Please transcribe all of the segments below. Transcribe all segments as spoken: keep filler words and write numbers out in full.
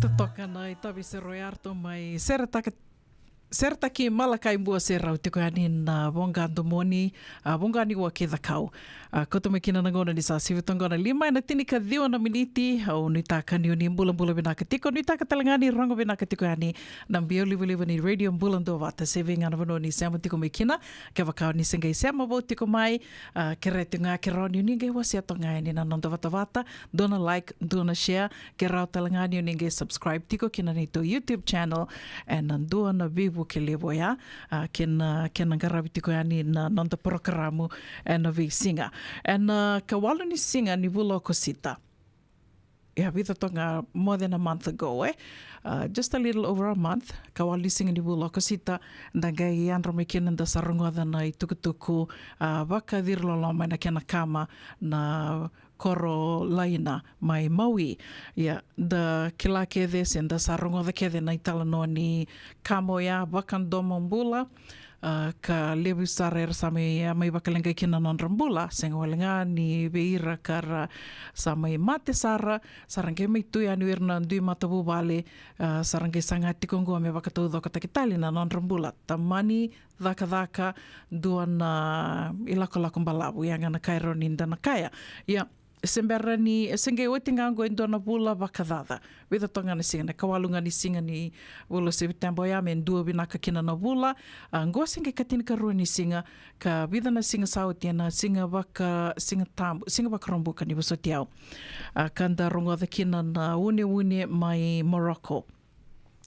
Totoka na itavi sero yarto mai seretaka, seretaki Malakai Bua Serau tiko yani na voqa domoni, a, voqa ni ua kei Cakau. A, koto mai kina na gauna ni sa sivi toqo na lima ena tinikaciwa na miniti. Au nuitaka ni o ni bulabula vinaka tiko, nuitaka tale ga ni rogo vinaka tiko yani na biau livaliva ni Radio Bula Duavata se vei ga na vanua ni sema tiko mai kina. Kevaka o ni se qai sema vou tiko mai, a, kerea tiko ga ke rawa ni o ni qai wasea toka ga yani na noda vatavata, dua na like, dua na share, ke rawa tale ga ni o ni qai subscribe tiko kina neitou YouTube channel, ena dua na veivuke levu oya, a, kena, kena qaravi tiko yani na noda porokaramu ena veisiga. Ena, a, kawalu ni siga ni vula o Okosita. Ia, vica toka ga, more than a month ago, e? Uh, just a little over a month, kawalu ni siga ni vula o Okosita, da qai yadra mai kina da sa rogoca na itukutuku, a, vakaciriloloma ena kena kama na koro laina mai Maui. Ia, da kila kece se da sa rogoca kece na italanoa ni kama oya, vakadomobula, a, ka levu sara era sa mai, a, mai vakaleqai kina na nodra bula, sega wale ga ni vei ira ka ra sa mai mate sara, sa ra qai mai tu yani o ira na dui matavuvale, a, sa ra qai saga tiko oqo me vakataucokotaki tale na nodra bula. Tamani cakacaka, dua na ilakolako balavu, ya ga na ka e rawa ni da na kaya. Ia, se bera ni, se qai oti ga oqo e dua na vula vakacaca. Vica toka ga na siga, na kawalu ga ni siga ni vula o Sepiteba oya me dua vinaka kina na vula. A, oqo se qai katinikarua ni siga, ka vica na siga sa oti ena siga vaka, siga tabu, siga Vakaraubuka ni vosoti au. A, ka da rogoca kina na uneune mai Morocco.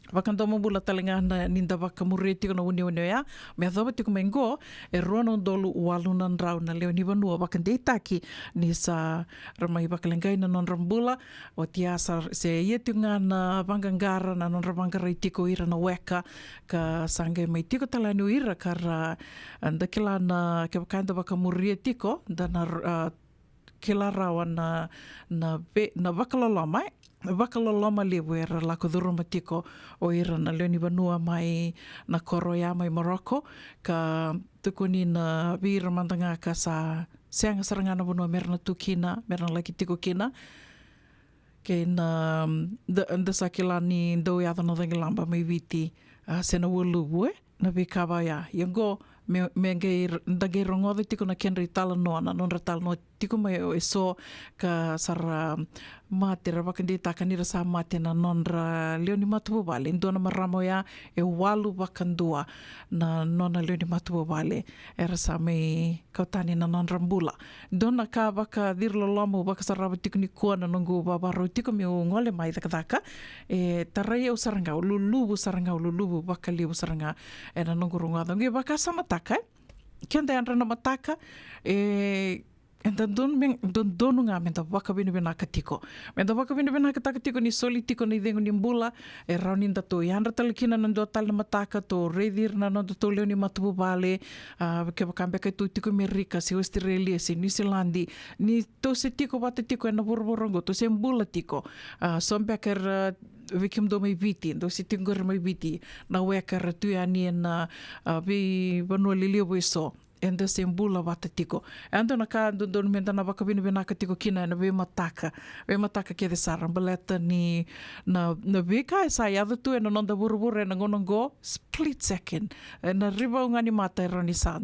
Vakadomobula tale ga na, ni da vakamuria tiko na uneune oya, me yacova tiko mai qo, e rua na udolu walu na drau na lewe ni vanua vakadeitaki ni sa ra mai vakaleqai na nodra bula. Oti ya sa, se ia tiko ga na vaqaqara, na nodra vaqarai tiko ira na weka, ka sa qai mai tiko tale yani o ira ka ra, a, da kila na, kevaka da vakamuria tiko, da na, a, kila rawa na, na ve-, na vakaloloma, e? Vakaloloma levu era lako curuma tiko o ira na lewe ni vanua mai na koro ya mai Morocco, ka tukuni na vei ira mada ga ka sa sega sara ga na vanua mera na tu kina, mera na laki tiko kina. Kei na, da, da sa kila ni dau yaco na cagilaba mai Viti, a, se na Waluvu, e? Na veika vaya. Ia qo, me, me qai r-, da qai rogoca tiko na kedra italanoa, na nodra talanoa tiko mai o eso, ka sa ra mate, ra vakadeitaka ni ra sa mate na nodra lewe ni matavuvale. Dua na marama oya, e walu vakadua na nona lewe ni matavuvale era sa mai kau tani na nodra bula. Dua na ka vakaciriloloma au vakasarava tiko nikua na noqu vavarau tiko meu gole mai cakacaka. E tarai au sara ga, au luluvu sara ga, au luluvu vakalevu sara ga ena noqu rogoca. Qai vakasamataka, e? Keda yadra na mataka, e, e dodonu me, dodonu ga meda vakavinavinaka tiko. Meda vakavinavinakataka tiko ni soli tiko na icegu ni bula, e rawa ni datou yadra tale kina na dua tale na mataka, tou raici ira na nodatou lewe ni matavuvale, a, kevaka beka tou tiko Merika, se Australia, se Niusiladi, ni tou se tiko vata tiko ena vuravura oqo, tou se bula tiko. A, so beka era, vei kemudou mai Viti, dou se tiko qori mai Viti, na weka era tu yani ena, a, veivanua lelevu eso. Eda se bula vata tiko. E dua na ka dodonu meda na vakavinavinaka tiko kina ena veimataka. Veimataka kece sara, baleta ni na, na veika e sa yaco tu ena noda vuravura ena gauna oqo, split second. Ena rivau ga ni mata e rawa ni sa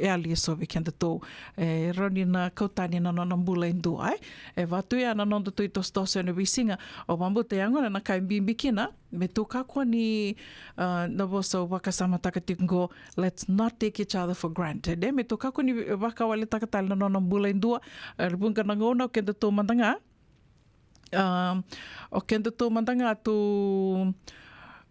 yali eso vei kedatou. E rawa ni na kau tani na nona bula e dua, e. E vaka tu ya na nodatou itosotoso ena veisiga. Au vakabauta ya gona na ka e bibi kina, me tou kakua ni, a, na vosa au vakasamataka tiko qo, let's not take each other for granted. E, me tou kakua ni vakawaletaka tale na nona bula e dua, e, vuqa na gauna o kedatou mada ga, a, o kedatou mada ga tou,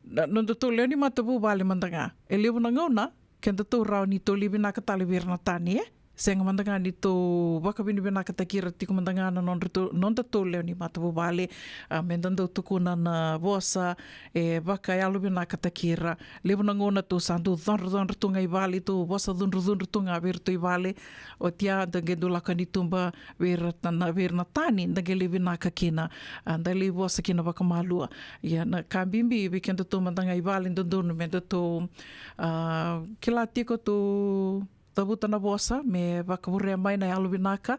na, nodatou lewe ni matavuvale mada ga. E levu na gauna, kedatou rawa ni tou lai vinaka tale vei ira na tani, e? Sega mada ga ni tou vakavinavinakataki ira tiko mada ga na nodratou, nodatou lewe ni matavuvale, a, meda dau tukuna na vosa, e, vakayalovinakataki ira. Levu na gauna tou sa dau codrocodro tu ga i vale, tou vosa cudrucudru tu ga vei iratou i vale. Oti ya, da qai dau lako yani tuba vei ira na, vei ira na tani, da qai lai vinaka kina, a, da lai vosa kina vakamalua. Ia na ka bibi vei kedatou mada ga i vale, dodonu me datou, a, kila tiko tou cavuta na vosa, me vakavurea mai na yalo vinaka,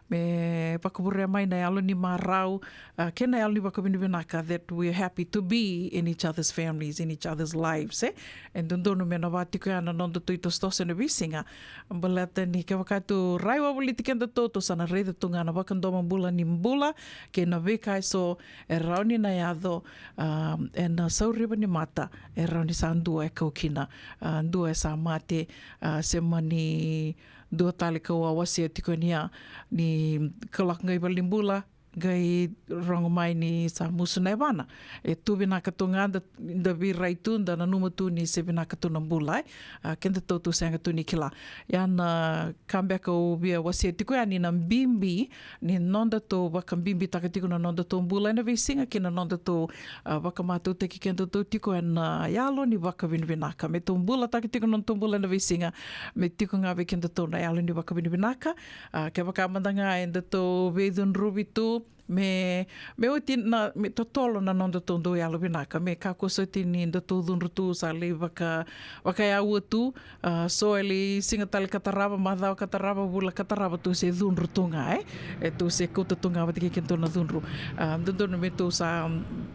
me vakavurea mai na yalo ni marau, a, kei na yalo ni vakavinavinaka, that we are happy to be in each other's families, in each other's lives, e? E dodonu me na vaka tiko ya na nodatou itosotoso ena veisiga. Baleta ni kevaka tou rai wavoliti kedatou, tou sa na raica tu ga na vakadomobula ni bula, kei na veika eso e rawa ni na yaco, a, ena sauriva ni mata, e rawa ni sa dua e kau kina, a, dua e sa mate, a, se mani dua tale kau a wasea tiko yani ya, ni kalaka qai valenibula, qai rogo mai ni sa musu na yavana. E tu vinaka tu ga da, da veirai tu, da nanuma tu ni se vinaka tu na bula, e. A, kedatou tou sega tu ni kila. Ia na ka beka au via wasea tiko yani na bibi ni nodatou vakabibitaka tiko na nodatou bula ena veisiga kei na nodatou, a, vakamatautaki kedatou tiko ena yalo ni vakavinavinaka. Me tou bulataka tiko na nodatou bula ena veisiga, me tiko ga vei kedatou na yalo ni vakavinavinaka. A, kevaka mada ga edatou veicudruvi tu, me, me oti na, me totolo na nodatou dau yalo vinaka, me kakua soti ni datou cudru tu sa lai vaka, vakayaua tu, a, so e lai siga tale ka tarava, macawa ka tarava, vula ka tarava, tou se cudru tu ga, e? E tou se kauta tu ga vata kei kedatou na cudru. A, dodonu me tou sa,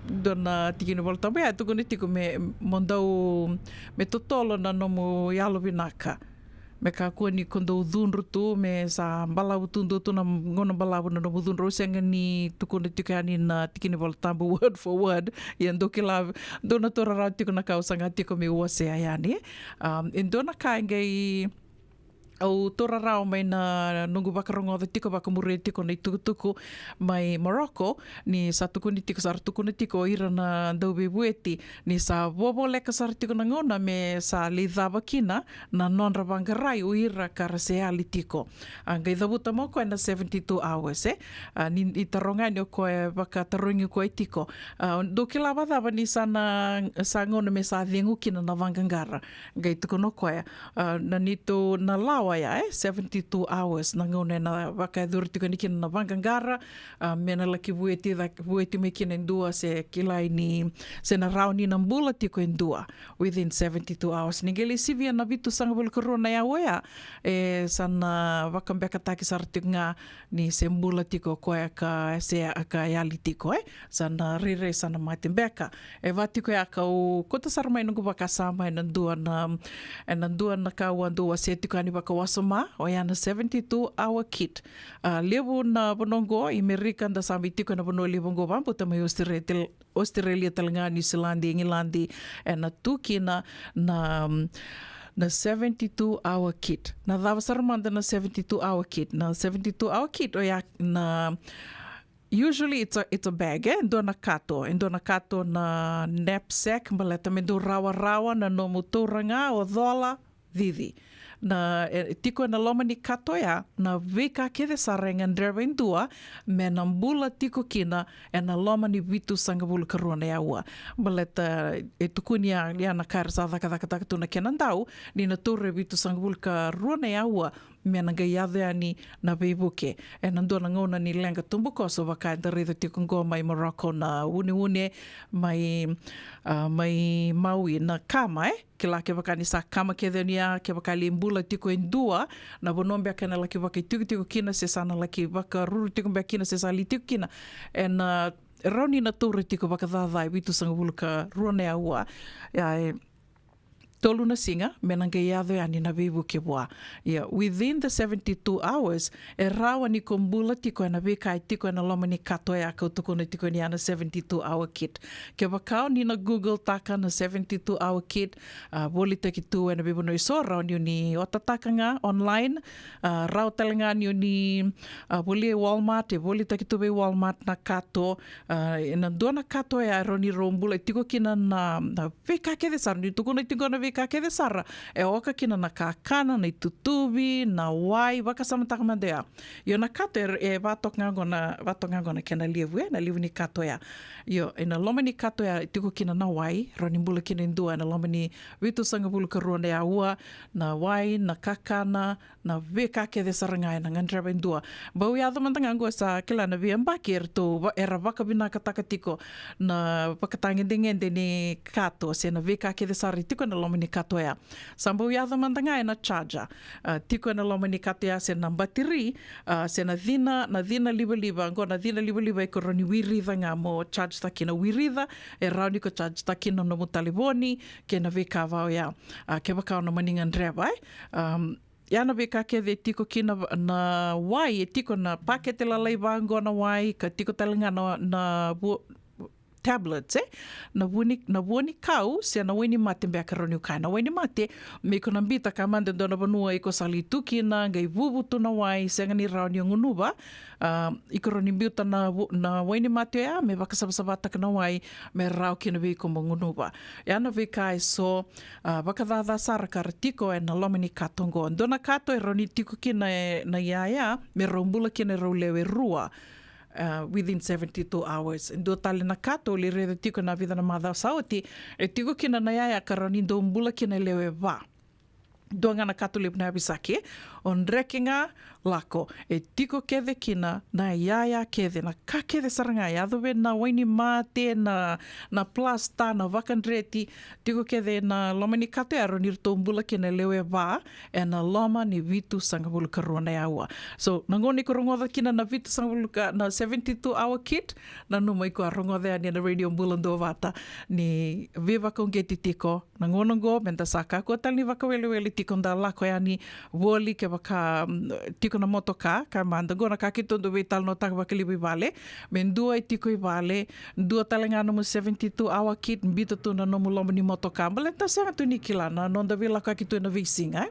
dua na tikina ni Vola Tabu ya e tukuna tiko me, mo dau, me totolo na nomu yalo vinaka. Me kakua ni ko dau cudru tu, me sa balavu tu, dua tu na gauna balavu na nomu cudru. Au sega ni tukuna tiko yani na tikina ni Vola Tabu word for word. Ia dou kila, dou na taura rawa tiko na ka au saga tiko meu wasea yani. Um, e dua na ka e qai au taura rawa mai na noqu vakarogoca tiko, vakamuria tiko na itukutuku mai Morocco, ni sa tukuni tiko, sa ra tukuna tiko o ira na dauveivueti, ni sa vovoleka sara tiko na gauna me sa lai cava kina na nodra vaqarai o ira ka ra se yali tiko. A, qai cavuta mai o koya na seventy-two hours, e? A, ni, ni taroga yani o koya, vakatarogi koya tiko. A, dou kila vakacava ni sa na, sa gauna me sa cegu kina na vaqaqara? Qai tukuna o koya, a, na neitou na lawa ya, e? Seventy-two hours na gauna ena vakayacori tiko yani kina na vaqaqara, a, me na laki vueti, ca-, vueti mai kina e dua se kilai ni, se na rawa ni na bula tiko e dua within seventy-two hours. Ni qai lai sivia na vitusagavulu ka rua na yaua ya, e, sa na vakabekataki sara tiko ga ni se bula tiko o koya ka se, ka yali tiko, e. Sa na rairai sa na mate beka. E vaka tiko ya kau kauta sara mai noqu vakasama ena dua na, ena dua na ka au a dau wasea tiko yani vakawasoma, oya na seventy-two hour kit. A, levu na vanua oqo i Merika, da sa mai tiko ena vanua levu oqo, vabauta mai Australia, Australia tale ga, Niusiladi, Igiladi, ena tu kina na, na seventy-two hour kit. Na cava sara mada na seventy-two hour kit? Na seventy-two hour kit, oya na, usually it's a, it's a bag, e? Dua na kato, e dua na kato na knapsack, baleta me dau rawarawa na nomu taura ga, o cola, cici. Na, e, tiko ena loma ni kato ya na veika kece sara e gadreva e dua me na bula tiko kina ena loma ni vitusagavulu ka rua na yaua. Baleta e tukuni ya, ya na ka era sa cakacakataka tu na kena dau, ni na taura e vitusagavulu ka rua na yaua me na qai yaco yani na veivuke. Ena dua na gauna ni leqa tubukoso, vaka eda raica tiko oqo mai Morocco, na uneune mai, a, mai Maui, na kama, e? Kila, kevaka ni sa kama kece yani ya, kevaka e lai bula tiko e dua, na vanua beka ena laki vakaitikotiko kina, se sa na laki vakaruru tiko beka kina, se sa lai tiko kina, ena, a, rawa ni na taura tiko vakacaca e vitusagavulu ka rua na yaua. Ia, e tolu na siga me na qai yaco yani na veivuke vua. Ia, within the seventy-two hours, e rawa ni ko bula tiko ena veika e tiko ena loma ni kato ya kau tukuna tiko ni ya na seventy-two hour kit. Kevaka o ni na Google taka na seventy-two hour kit, a, volitaki tu ena veivanua eso, rawa ni o ni otataka ga online, a, rawa tale ga ni o ni, a, volia e Walmart, e volitaki tu vei Walmart na kato, a, ena dua na kato ya e rawa ni rau bula, e tiko kina na, na veika kece sara, ni tukuna tiko na veika kece sara, e oka kina na kakana, na itutuvi, na wai, vakasamataka mada ya. Io, na kato e, e vatoka ga oqo na, vatoka ga oqo na kena levu, e, na levu ni kato ya. Io, ena loma ni kato ya e tiko kina na wai, rawa ni bula kina e dua ena loma ni vitusagavulu ka rua na yaua, na wai, na kakana, na veika kece sara ga ena gadreva e dua. Bau yaco mada ga oqo, sa kila na veiyabaki eratou va-, era vakavinakataka tiko na vakatagedegede ni kato se na veika kece sara e tiko ena loma ni kato ya. Sa bau yaco mada ga ena charger, a, tiko ena loma ni kato ya, se na batiri, a, se na cina, na cina livaliva, qo na cina livaliva e ko rawa ni wirica ga mo charge taki na wirica, e rawa ni ko charge taki na nomu talevoni, kei na veika vaka oya. A, kevaka o na mani gadreva, e. Um, ya na veika kece e tiko kina na, na wai, e tiko na pakete lalai vaqo na wai, ka tiko tale ga na, na vu-, tablets, e? Na vuni, na vua ni kau, se na wainimate beka rawa niu kaya. Na wainimate, me iko na bita ka mada e dua na vanua iko sa lai tu kina, qai vuvu tu na wai, sega ni rawa ni o gunuva. A, iko rawa ni biuta na vu-, na wainimate oya, me vakasavasavataka na wai, me rawa kina vei iko mo gunuva. Ya na veika eso, a, vakacaca sara ka ra tiko ena loma ni kato qo. Dua na kato e rawa ni tiko kina e, na iyaya, me rau bula kina e rau lewe rua, a, within seventy-two hours. Dua tale na kato, au lai raica tiko na vica na macawa sa oti, e tiko kina na iyaya ka rawa ni dau bula kina e lewe va. Dua ga na kato levu na yavisaki, o dreke ga lako, e tiko kece kina na iyaya kece, na ka kece sara ga, yaco vei na wainimate, na, na plasta, na vakadreti, tiko kece ena loma ni kato ya, rawa ni ratou bula kina e lewe va, ena loma ni vitusagavulu ka rua na aua. So, na gauna iko rogoca kina na vitusagavulu ka, na seventy-two hour kit, nanuma iko a rogoca yani ena Radio Bula Duavata, ni veivakauqeti tiko, na gauna qo, meda sa kakua tale ni vakawelewele tiko, da lako yani voli kevaka, mm, tiko na motoka, ka mada qo na ka keitou dau veitalanoataka vakalevu i vale, me dua e tiko i vale, dua tale ga nomu seventy-two hour kit, bita tu na nomu loma ni motoka, baleta sega tu ni kila na noda veilakoyaki tu ena veisiga, e.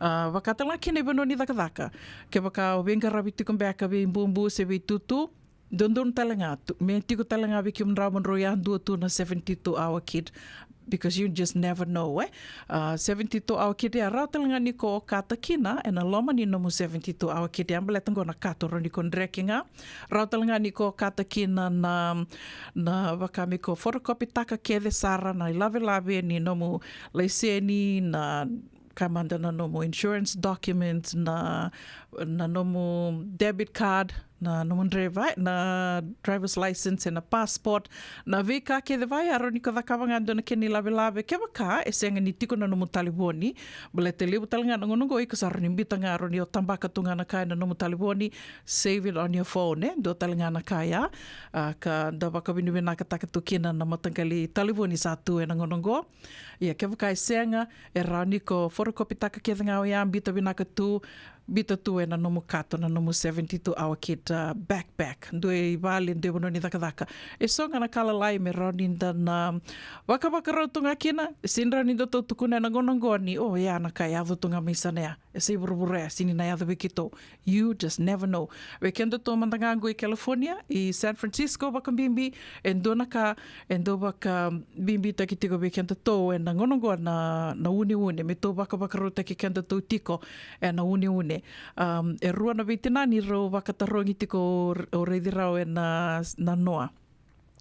A, vaka tale ga kina i vanua ni cakacaka. Kevaka o veiqaravi tiko beka vei bubu se vei tutu, dodonu tale ga tu, me tiko tale ga vei kemudrau mo drau yadua tu na seventy-two hour kit, because you just never know, e? A, seventy-two hour kit ya, rawa tale ga ni ko okata kina ena loma ni nomu seventy-two hour kit ya, baleta qo na kato, rawa ni ko dreke ga. Rawa tale ga ni ko okata kina na, na vaka me ko photocopy taka kece sara na ilavelave ni nomu laiseni, na ka mada na nomu insurance documents, na, na nomu debit card, na nomu driver, na driver's license, na passport, na veika kece vaya, rawa ni ko cakava ga dua na kena ilavelave, kevaka e sega ni tiko na nomu talevoni, baleta levu tale ga na gauna qo iko sa rawa ni bita ga, rawa ni o tabaka tu ga na ka ena nomu talevoni, save it on your phone, e, dua tale ga na ka ya, a, ka da vakavinavinakataka tu kina na mataqali talevoni sa tu ena gauna qo. Ia, kevaka e sega, e rawa ni ko photocopy taka kece ga oya, bita vinaka tu, bita tu ena nomu kato na nomu seventy-two hour kit, a, backpack. Dua i vale, dua i vanua ni cakacaka. E so ga na ka lalai me rawa ni da na vakavakarau tu ga kina, e sega ni rawa ni da tou tukuna ena gauna qo ni, o, ya na ka e yaco tu ga mai sana ya. E sa i vuravura ya, sega ni na yaco vei keitou. You just never know. Vei kedatou mada ga qo i California, i San Francisco vakabibi, e dua na ka e dau vakabibitaki tiko vei kedatou ena gauna qo na, na uneune, me tou vakavakarautaki kedatou tiko ena uneune. Um, e rua na veitinani rau vakatarogi tiko, o raici rau ena, na noa.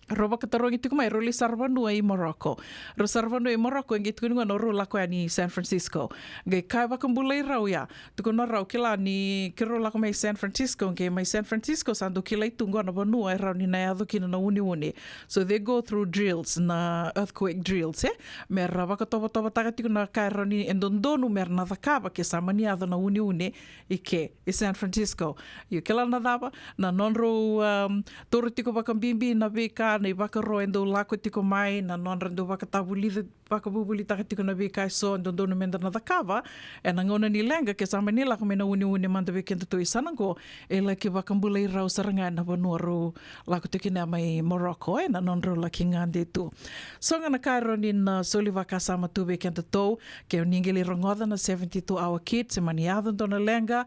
Rau vakatarogi tiko mai, rau lai saravanua i Morocco. Rau saravanua i Morocco, e qai tukuni gona rau lako yani i San Francisco. Qai kaya vakabulai rau ya. Tukuna rau, kila ni keirau lako mai San Francisco, qai mai San Francisco sa dau kilai tu qo na vanua e rawa ni na yaco kina na uneune. So they go through drills, na earthquake drills, e? Me ra vakatovotovotaka tiko na ka e rawa ni, e dodonu me ra na cakava ke sa mani yaco na uneune i ke, i San Francisco. Io, kila na cava, na nodrau, um, taura tiko vakabibi na veika, na ivakaro e dau lako tiko mai, na nodra dau vakatavulici, vakavuvulitaka tiko na veika eso e dodonu meda na cakava ena gauna ni leqa, ke sa mani lako mai na uneune mada vei kedatou i sana qo, e laki vakabulai rau sara ga ena vanua rau lako tiko kina mai Morocco, ena nodrau laki gade tu. So ga na ka e rawa ni na soli vakasama tu vei kedatou, ke o ni qai lai rogoca na seventy-two hour kit, se mani yaco dua na leqa,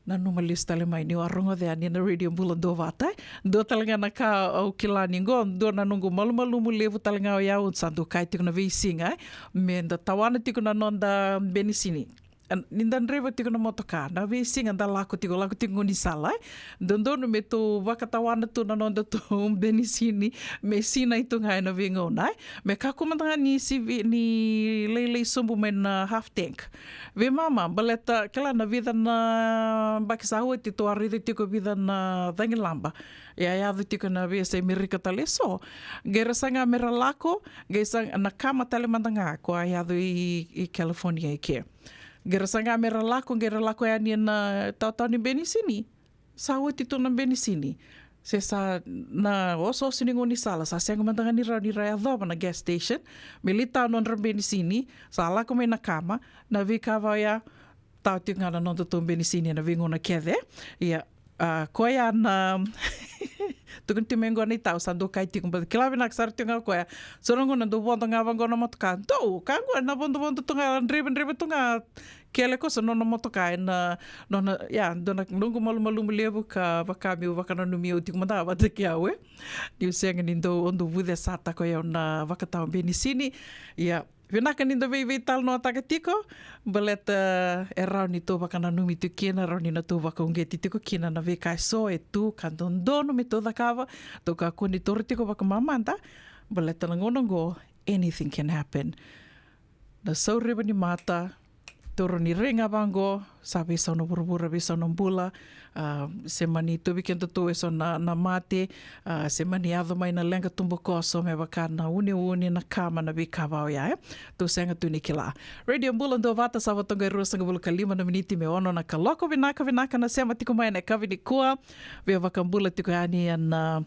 nanuma lesu tale mai ni o a rogoca yani na Radio Bula Duavata, e. Dua tale ga na ka au kila ni qo, dua na noqu malumalumu levu tale ga oya, au sa dau kaya tiko na veisiga, e. Meda tawana tiko na noda benisini. Ni da draiva tiko na motoka, na veisiga da lako tiko, lako tiko gaunisala, e dodonu me tou vakatawana tu na noda tou benisini, me sinai tu ga ena veigauna, e. Me kakua mada ga ni sivi, ni lailai sobu mai na half tank. Veimama, baleta kila na vica na baki sa oti tou a raica tiko vica na cagilaba. E a yaco tiko na veiyasai Merika tale eso. Qai ra saga me ra lako, qai sa na kama tale mada ga ko a yaco i, i California i ke. Qai ra saga me ra lako, qai ra lako yani ena taotao ni benisini. Sa oti tu na benisini. Se sa na osooso ni gaunisala, sa sega mada ga ni rawa ni ra yacova na gas station me lai tau nodra benisini, sa lako mai na kama, na veika vaya, tau tiko ga na noda tou benisini ena veigauna kece. Ia, a, koya na tukuni tiko mai qo na itau, sa dou kai tiko, baleta kila vinaka sara tiko ga koya. So na gauna dou vodo ga vaqo na motoka, dou ka qo na vodovodo tu ga, draiva, draiva tu ga, kele koso nona motoka ena, nona, ia, dua na noqu malumalumu levu ka vaka meu vakananumi au tiko mada vata kei au, e. Niu sega ni dou, o dou vucesataka o yau na vakatawa benisini. Ia, vinaka ni dou veiveitalanoataka tiko, baleta e rawa ni tou vakananumi tiko kina, rawa ni na tou vakauqeti tiko kina na veika eso e tu ka dodonu me tou cakava, tou kakua ni toro tiko vakamamada, baleta na gauna oqo, anything can happen. Na sauriva ni mata, tou rawa ni rai ga vaqo, sa veisau na vuravura, veisau na bula, a, se mani tauvi kedatou eso na, na mate, a, se mani yaco mai na leqa tubukoso me vaka na uneune, na kama, na veika vaya, e. Tou sega tu ni kila. Radio Bula Duavata, sa vatoqa e ruasagavulu ka lima na miniti me ono na kaloko. Vinaka, vinaka na sema tiko mai ena yakavi nikua. Via vakabula tiko yani ena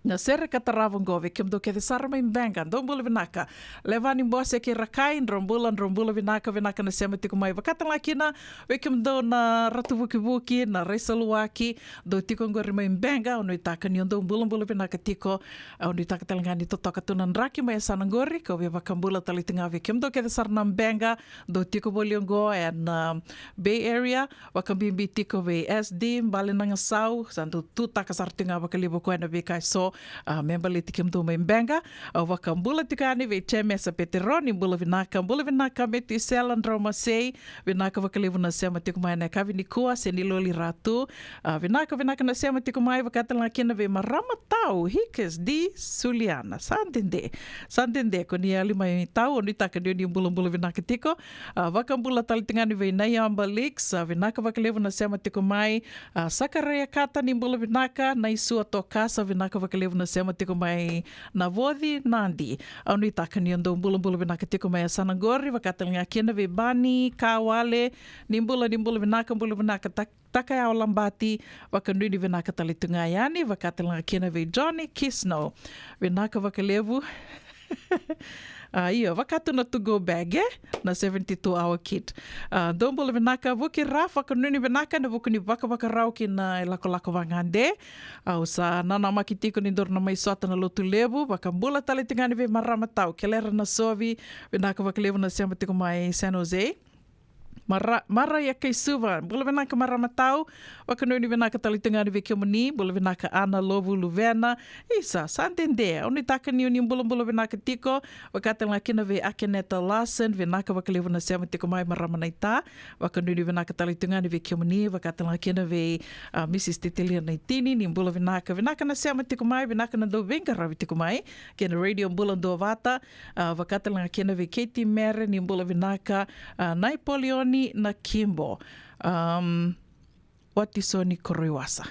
na sere ka tarava oqo vei kemudou kece sara mai Beqa, dou bula vinaka. Levani Bose kei Rakai, drau bula, drau bula vinaka, vinaka na sema tiko mai. Vakatalega kina vei kemudou na Ratu Vukivuki, na Raisaluwaki, dou tiko oqori mai Beqa, au nuitaka ni o dou bulabula vinaka tiko. Au nuitaka talega ni totoka tu na draki mai yasana oqori, kau via vakabula tale tiko ga vei kemudou kece sara na Beqa, dou tiko voli oqo ena, a, Bay Area, vakabibi tiko vei S D, Bale Nagasau, sa dau tutaka sara tiko ga vakalevu o koya na veika eso, a, me baleti kemudou mai Beqa. Au vakabula tiko yani vei Jemesa Petero, ni bula vinaka, bula vinaka Metusela Draumasei, vinaka vakalevu na sema tiko mai ena yakavi nikua, Seniloli Ratu, a, vinaka, vinaka na sema tiko mai, vakatalega kina vei Marama Tau, Hikas di Suliana, sa dede, sa dede, ko ni yali mai Tau, au nuitaka ni o ni bulabula vinaka tiko, A, vakabula tale tiko ga yani vei Naiaba Leaks, a, vinaka vakalevu na sema tiko mai. A, Sakaraia Kata, ni bula vinaka. Naisua Tokasa, vinaka vakalevu na sema tiko mai. Navoci Nadi, au nuitaka ni o dou bulabula vinaka tiko mai yasana oqori, vakatalega kina vei Bani Kawale, ni bula, ni bula vinaka, bula vinaka. Tak- Takayao Labati, vakanuinui vinaka tale tu ga yani, vakatalega kina vei Johnny Kisno. Vinaka vakalevu. A, io, vaka tu na to go bag, e? Na seventy-two hour kit. A, dou bula vinaka, Vuki Raf, vakanuinui vinaka ena vuku ni vakavakarau ki na ilakolako vagade. Au sa nanamaki tiko ni daru na mai sota na Lotulevu, vakabula tale tiko ga yani vei Marama Tau, Kelera Nasovi, vinaka vakalevu na sema tiko mai San Jose. Mara, Mara ia kai Suva, bula vinaka Marama Tau, vakanuinui vinaka tale tu ga yani vei kemuni, bula vinaka Ana Lovu Luvena, isa, sa dede, au nuitaka ni o ni bulabula vinaka tiko, vakatalega kina vei Akeneta Larson, vinaka vakalevu na sema tiko mai Marama Naita, vakanuinui vinaka tale tu ga yani vei kemuni, vakatalega kina vei, a, Mrs Titelia Naitini, ni bula vinaka, vinaka na sema tiko mai, vinaka na dau veiqaravi tiko mai, kei na Radio Bula Duavata, A, vakatalega kina vei Katie Mere, ni bula vinaka, a, Naipolioni Nakimbo. Am, Watisoni Koroiwasa.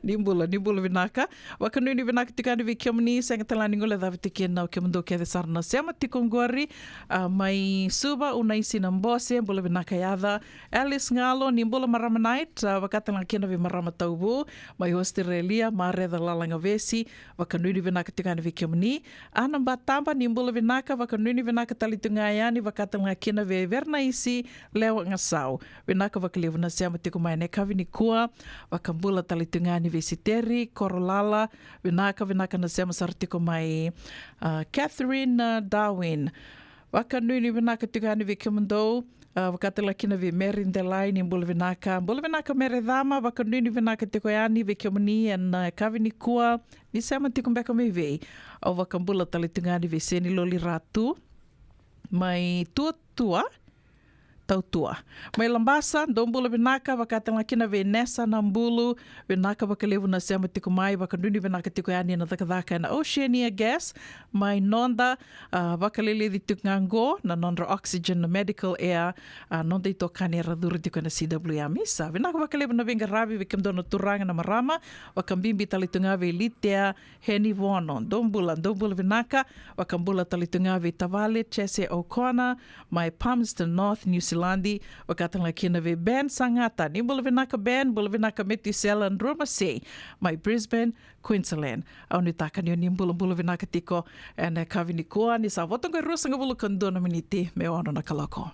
Ni bula, ni bula vinaka. Vakanuinui vinaka tiko yani vei kemuni, sega tale ni guilecavi tiko kina o kemudou kece sara na sema tiko oqori. A, mai Suva, Unaisi Nabose, bula vinaka yaca. Alice Galo, ni bula Marama Night, a, vakatalega kina vei Marama Tauvu. Mai Australia, Mareca Lalagavesi, vakanuinui vinaka tiko yani vei kemuni. Ana Bataba, ni bula vinaka, vakanuinui vinaka tale tu ga yani, vakatalega kina vei Vernaisi Lewa Gasau. Vinaka vakalevu na sema tiko mai ena yakavi nikua, vakabula tale tu ga yani vei Siteri Korolala, vinaka, vinaka na sema sara tiko mai, a, Catherine, a, Darwin. Vakanuinui vinaka tiko yani vei kemudou, a, vakatalega kina vei Mary Delai, ni bula vinaka. Bula vinaka Mary Cama, vakanuinui vinaka tiko yani vei kemuni ena, a, yakavi nikua, ni sema tiko beka mai vei. Au vakabula tale tu ga yani vei Seni Loli Ratu. Mai Tuatua. Tautua. Mai Labasa, dou bula vinaka, vaka tale ga kina vei Nesa Nabulu, vinaka vakalevu na sema tiko mai, vakadua ni vinaka tiko yani na cakacaka ena Oceania Gas. Mai noda, a, vakaleleci tiko ga qo na nodra oxygen, na medical air, a, noda itokani era curu tiko ena C W M. Isa, vinaka vakalevu na veiqaravi vei kemudou na turaga, na marama, vakabibi tale tu ga vei Litea Henivono, dou bula, dou bula vinaka, vakabula tale tu ga vei tavale Jesse O'Connor, mai Palmerston North, New Zealand, vaka tale ga kina vei Ben Sagata, ni bula vinaka Ben, bula vinaka Metusela Drumasei, mai Brisbane, Queensland. Au nuitaka ni o ni bulabula vinaka tiko ena yakavi nikua, ni sa vo toka e ruasagavulu ka dua na miniti me ono na kaloko.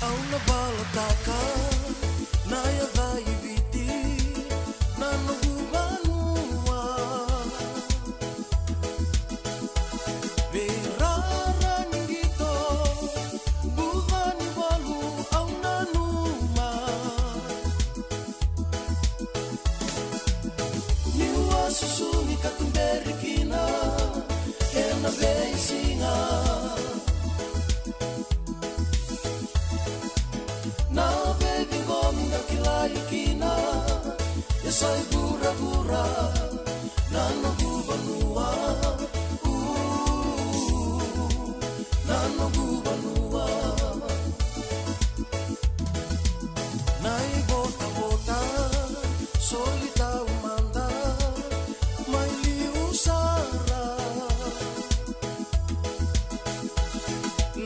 Au na valataka na yaca i Viti, na noqu vanua. Vei rara ni qito, buca ni valu au nanuma. Niu a susu ni ka tuberi kina ena veisiga. Na veiqomi ga kilai kina e sa i vuravura na noqu vanua. Na noqu vanua. Na ivotavota soli taumada mai liu sara.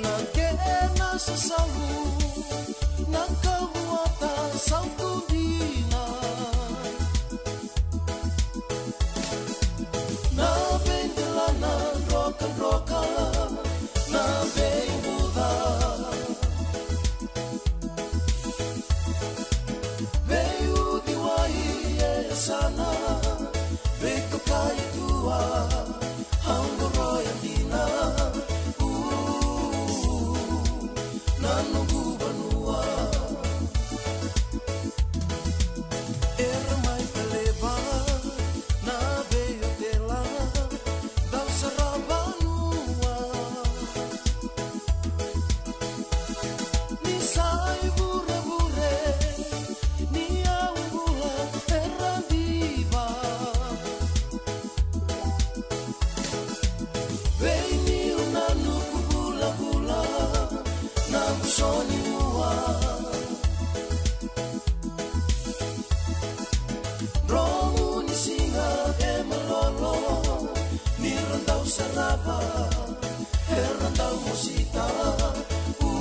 Na kena sasalu na kavuata sautu dina. Na veidelana drokadroka, na veibuca, veiuciwai e yasana, veitokai tua, au qoroya dina. U, na noqu vanua. Era mai kaleva na veiotela, dau sara vanua. Ni sa i vuravure, ni au bula era diva. Vei niu na nuku vulavula, na vuso ni ua. Dromu ni siga e malolo, ni ra dau sarava, era dau mosita. U,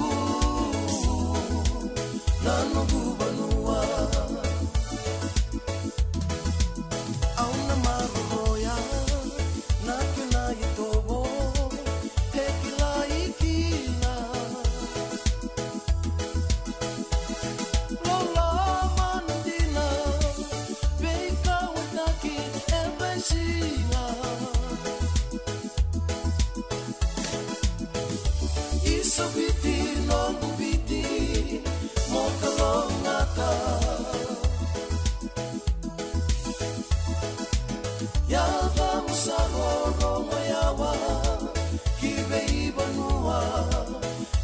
na noqu vanua. Au na maroroya na kena itovo e kilai kina. Loloma na dina, veikauwaitaki e veisiga. Isa Viti, noqu Viti, mo kalougata. Yaca mo sa rorogo yawa ki veivanua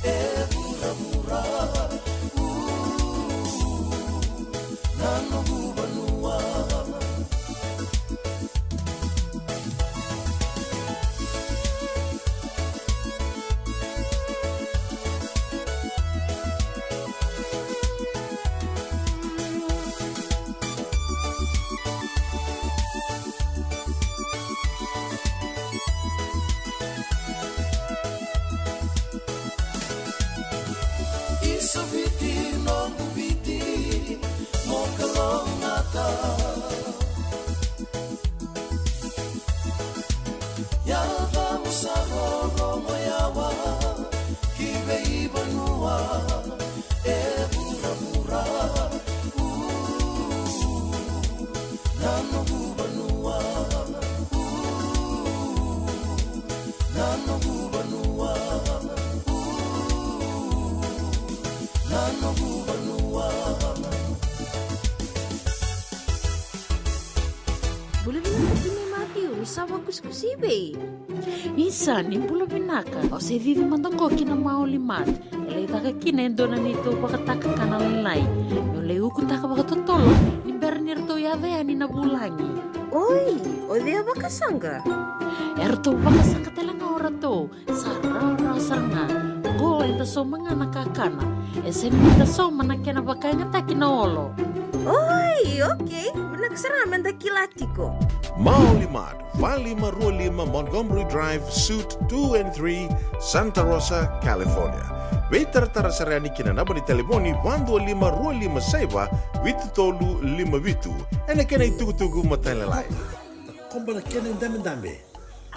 e vuravura. U, na noqu vanua. Isa Viti, noqu Viti, mo kalougata. Yaca mo sa rorogo yawa ki veivanua e vuravura. U, Bula vinaka timi Matthew, ni sa vakusikusi vei? Isa, ni bula vinaka. O se cici mada qo ki na Maoli Mart. E lai caka kina e dua na neitou vakatakakana lailai. Meu lai ukutaka vakatotolo ni bera ni ratou yaco yani na vulagi. Oi, o cei a vakasaqa? E ratou vakasaqa tale ga o ratou. Sa rawarawa sara ga. Qo eda sauma ga na kakana. E sega ni da sauma na kena vakayagataki na olo. Oi, okei. Vinaka sara ga me da kila tiko. Maoli Mart, va lima rua lima Montgomery Drive, Suite two and three, Santa Rosa, California. Veitaratara sara yani ki na naba ni talevoni va dua lima rua lima saiva vitu tolu lima vitu. Ena kena itukutuku matailalai. Koba na kena idabedabe.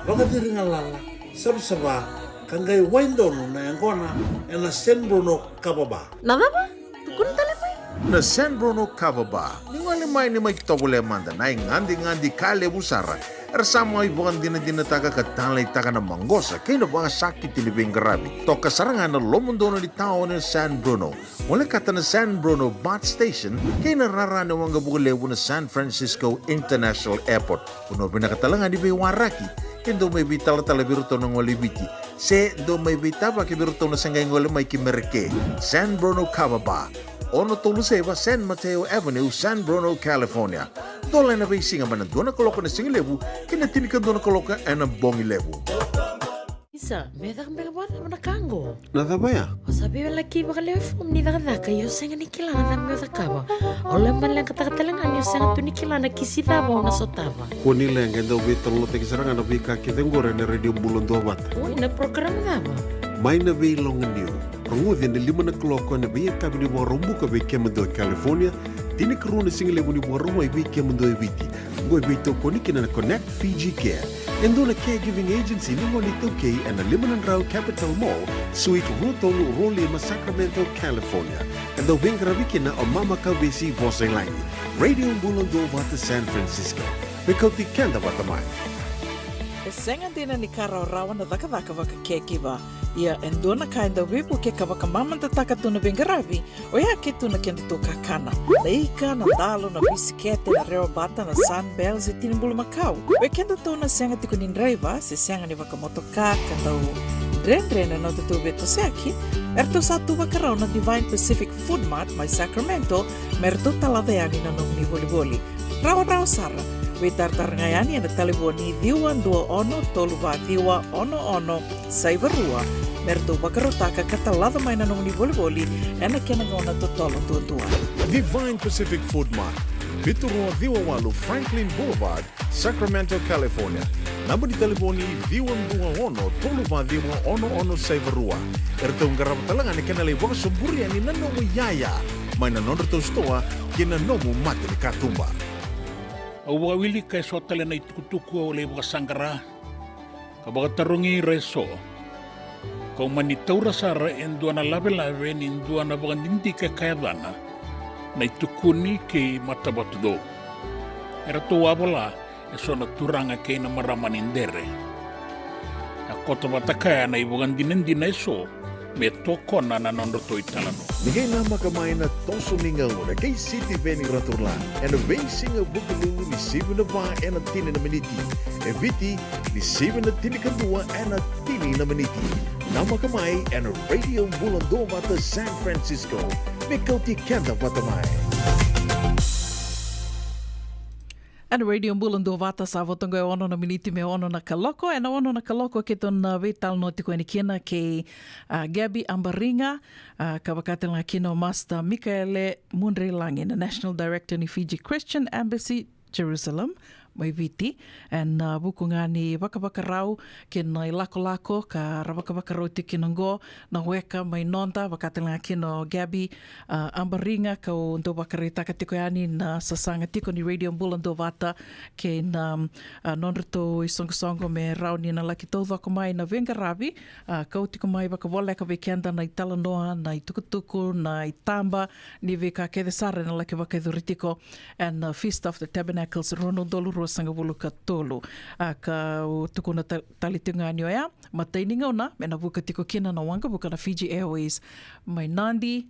Vakaciri galala, savasava, ka qai wai donu na yaqona ena San Bruno Kava Bar. Na cava? Tukuna tale mai. Na San Bruno Kava Bar. Ni gole mai ni mai tovolea mada na igadigadi ka levu sara. Era sa mai vakadinadinataka ka taleitaka na maqosa kei na vakasakiti ni veiqaravi. Toka sara ga na lomodonu ni taoni na San Bruno. Volekata na San Bruno BART Station kei na rara ni waqavuka levu na San Francisco International Airport. Vanua vinaka tale ga ni veiwaraki, ke dou mai veitalatala vei iratou na gole i Viti, se dou mai veitavaki vei iratou na se qai gole mai ki Merika. San Bruno Kava Bar, ono tolu saiva San Mateo Avenue, San Bruno, California. Dola ena veisiga mai na dua na kaloko ena sigalevu ki na tinikadua na kaloko ena bogilevu. Isa, meu caka beka vakacava na ka qo? Na cava ya? O sa veiwalaki vakalewe fomu ni cakacaka, ia o sega ni kila na cava meu cakava. O laiva leqataka tale ga ni o sega tu ni kila na kisi cava o na sotava. Kua ni leqa, e dau veitalanoataki sara ga na veika kece qori ena Radio Bula Duavata. Oi, na program cava? Mai na Veiloganiu. Rogoci ena lima na kaloko ena veiyakavi ni Vakaraubuka vei kemudou e California, tinikarua na sigalevu ni Vakarauwai vei kemudou e Viti. Qo e veitokoni kina na Connect Fiji Care, e dua na caregiving agency ni gone iTaukei ena lima na drau Capitol Mall, Suite rua tolu rua lima, Sacramento, California. E dau veiqaravi kina o Mama Kauvesi Vosailagi. Radio Bula Duavata San Francisco. Me kauti keda vata mai. E sega dina ni ka rawarawa na cakacaka vaka caregiver. Ia e dua na ka e dau veivuke ka vakamamadataka tu na veiqaravi, oya ke tu na kedatou kakana. Na ika, na dalo, na bisikete, na rewabata, na Sunbell se tini bulumakau. Vei kedatou na sega tiko ni draiva se sega ni vakamotoka ka dau dredre na nodatou veitosoyaki, eratou sa tu vakarau na Divine Pacific Food Mart mai Sacramento me ratou talaca yani na nomuni volivoli. Rawarawa sara. Veitaratara ga yani ena talevoni ciwa dua ono tolu va ciwa ono ono saiva rua me ratou vakarautaka ka talaca mai na nomuni volivoli ena kena gauna totolo duadua. Divine Pacific Food Mart, vitu rua ciwa walu Franklin Boulevard, Sacramento, California. Naba ni talevoni ciwa dua ono tolu va ciwa ono ono saiva rua. Eratou qarava tale ga na kena lai vakasoburi yani na nomu iyaya mai na nodratou sitoa ki na nomu mata ni katuba. Au vakawilika eso tale na itukutuku au lai vakasaqara ka vakatarogi ira eso. Kau mani taura sara e dua na lavelave ni dua na vakadidike ka yacana Na iTukuni kei Matavatudou. Eratou a vola eso na turaga kei na marama ni Dere. A koto vata kaya na ivakadinadina eso me tokona na nodratou italanoa. Ni qai namaka mai na toso ni gauna kei Sitiveni Raturla ena veisiga Vukelulu ni sivi na va ena tini na miniti. E Viti ni sivi na tinikadua ena tini na miniti. Namaka mai ena Radio Bula Duavata San Francisco. Me kauti keda vata mai. Ena Radio Bula Duavata sa vo toka e ono na miniti me ono na kaloko. Ena ono na kaloko keitou na veitalanoa tiko yani kina kei, a, Gabby Ambariga, a, ka vaka tale ga kina o Master Mikaele Mudreilagi, na National Director ni Fiji Christian Embassy Jerusalem, mai Viti. Ena vuku ga ni vakavakarau kei na ilakolako ka ra vakavakarau tiko kina oqo na weka mai noda, vakatale ga kina o Gabby, a, Abariga, kau dau vakaraitaka tiko yani na sasaga tiko ni Radio Bula Duavata kei na, a, nodratou isoqosoqo me rawa ni na laki taucoko mai na veiqaravi, a, kau tiko mai vakavoleka vei keda na italanoa, na itukutuku, na itaba ni veika kece sara ena laki vakayacori tiko ena, a, Feast of the Tabernacles rua na udolu ruasagavulu ka tolu. A, kau tukuna ta-, tale tiko ga ni oya matai ni gauna me na vuka tiko kina na waqavuka na Fiji Airways mai Nadi,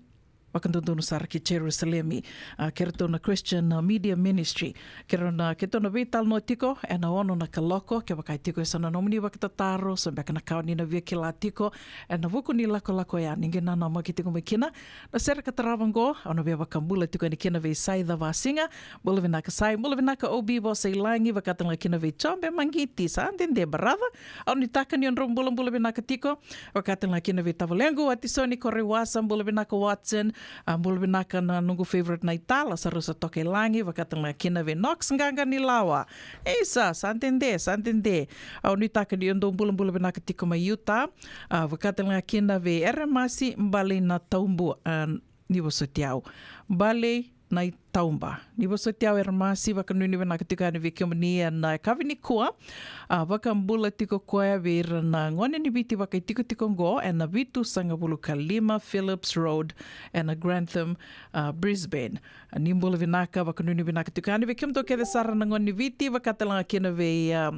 vakadodonu sara ki Jerusalemi. A, kei ratou na Christian, a, Media Ministry, kei rau na, keitou na veitalanoa tiko ena ono na kaloko. Kevaka e tiko e so na nomuni vakatataro, so beka na ka o ni na via kila tiko ena vuku ni lakolako ya, ni qai nanamaki tiko mai kina na sere ka tarava oqo. Au na via vakabula tiko yani kina vei Sai Cavasiga. Bula vinaka Sai. Bula vinaka O B Vosa i Lagi, vakatale ga kina vei Jobe Magiti. Sa dede, brother. Au nuitaka ni o drau bulabula vinaka tiko. Vakatale ga kina vei tavalequ Watisoni Koreiwasa, bula vinaka Watson. A, bula vinaka na noqu favorite naita, Lasarusa Tokailagi, vakatale ga kina vei Knox Qaqanilawa. Isa, sa dede, sa dede. Au nuitaka ni o dau bulabula vinaka tiko mai Utah. A, vakatale ga kina vei Eremasi Baleinataubua, a, ni vosoti au. Baleinaitauba. Ni vosoti au Eremasi, vakanuinui vinaka tiko yani vei kemuni ena yakavi nikua. A, vakabula tiko koya vei ira na gone ni Viti vakaitikotiko oqo ena vitusagavulu ka lima Phillips Road ena Grantham, a, Brisbane. A, ni bula vinaka, vakanuinui vinaka tiko yani vei kemudou kece sara na gone ni Viti, vakatale ga kina vei, a,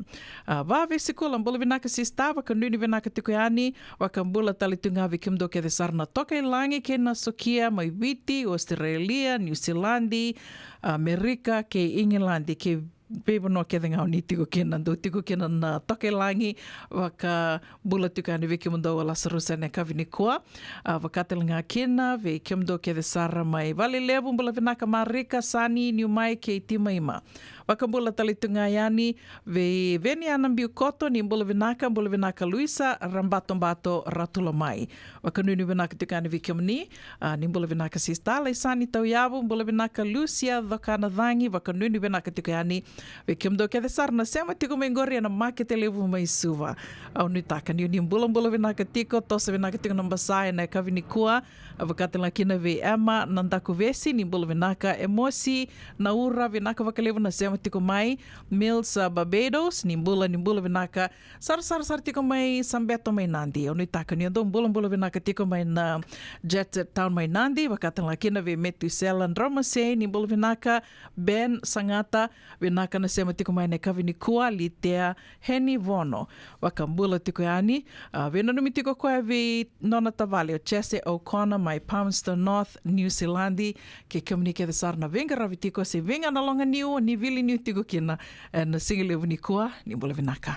a, Vavesikula, bula vinaka sista, vakanuinui vinaka tiko yani. Vakabula tale tu ga vei kemudou kece sara na Tokailagi kei na Sokia mai Viti, Australia, Niusiladi, Amerika kei Igiladi kei veivanua kece ga o ni tiko kina, dou tiko kina na Tokailagi. Vakabula tiko yani vei kemudou a Lasarusa ena yakavi nikua. A, vakatale ga kina vei kemudou kece sara mai Valelevu, bula vinaka Marika, Sani, Niumai kei Timaima. Vakabula tale tu ga yani vei Veniana Biukoto, ni bula vinaka, bula vinaka Luisa Rabatobato Ratulomai. Vakanuinui vinaka tiko yani vei kemuni. A, ni bula vinaka sista Laisani Tauyavu, bula vinaka Lucia Cokanacagi, vakanuinui vinaka tiko yani vei kemudou kece sara na sema tiko mai qori ena makete levu mai Suva. Au nuitaka ni o ni bulabula vinaka tiko, toso vinaka tiko na basa ena yakavi nikua. A, vakatale ga kina vei Emma Nadakuvesi, ni bula vinaka. Emosi Naura, vinaka vakalevu na sema tiko mai. Mills, a, Barbados, ni bula, ni bula vinaka. Sarasara sara tiko mai Sabeto mai Nadi. Au nuitaka ni o dou bulabula vinaka tiko mai na Jet Set Town mai Nadi. Vakatale ga kina vei Metusela Dromase, ni bula vinaka. Ben Sagata, vinaka na sema tiko mai ena yakavi nikua. Litea Heni Vono, vakabula tiko yani. A, veinanumi tiko koya vei nona tavale o Jesse O'Connor mai Palmerston North, New Zealand. Kei kemuni kece sara na veiqaravi tiko se vei ga na loga niu ni vili niu tiko kina ena sigalevu nikua, ni bula vinaka.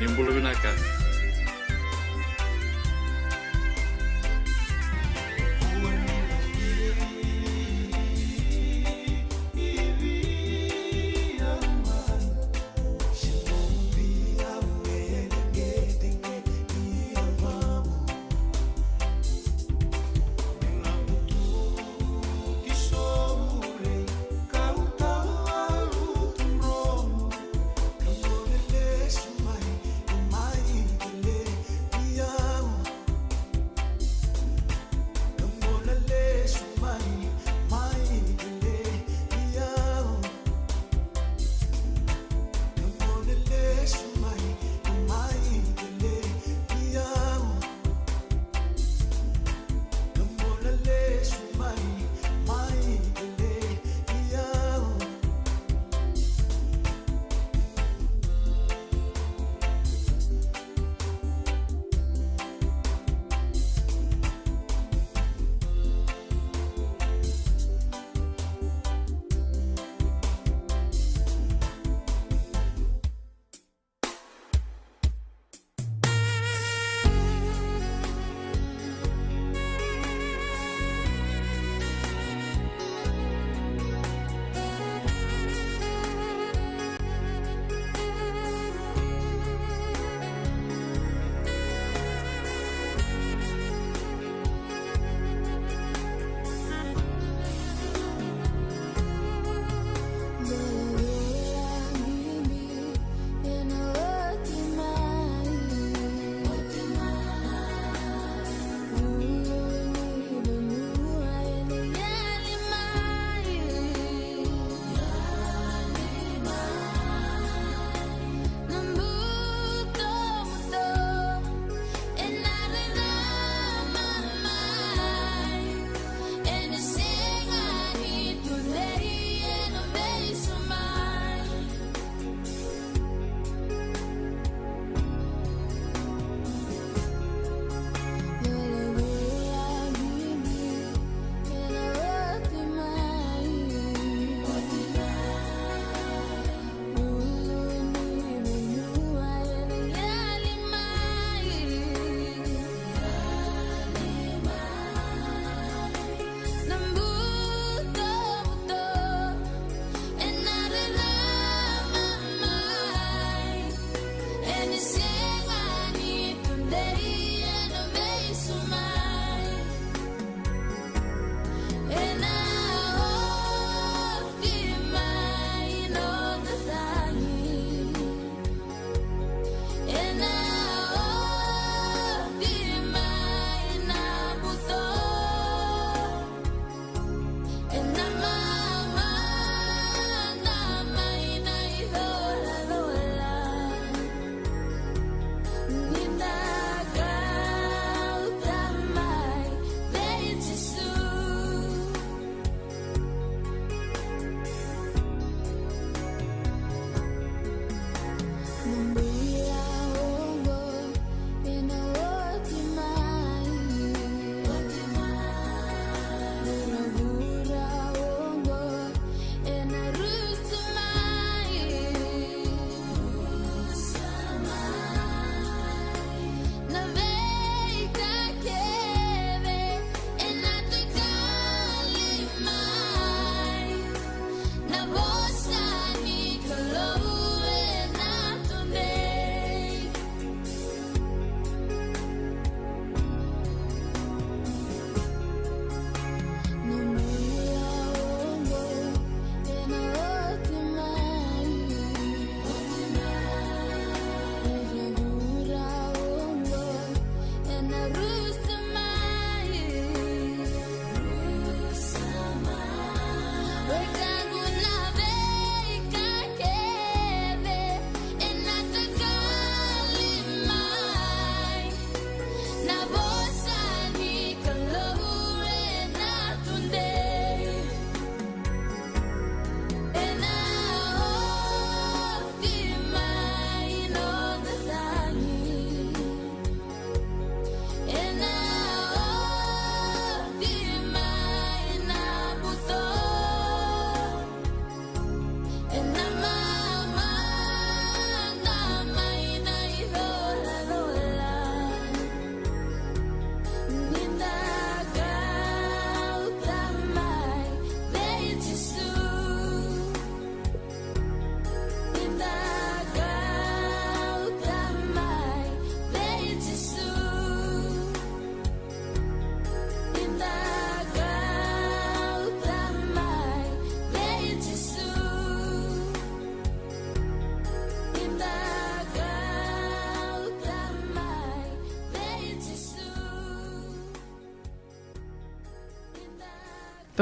Ni bula vinaka.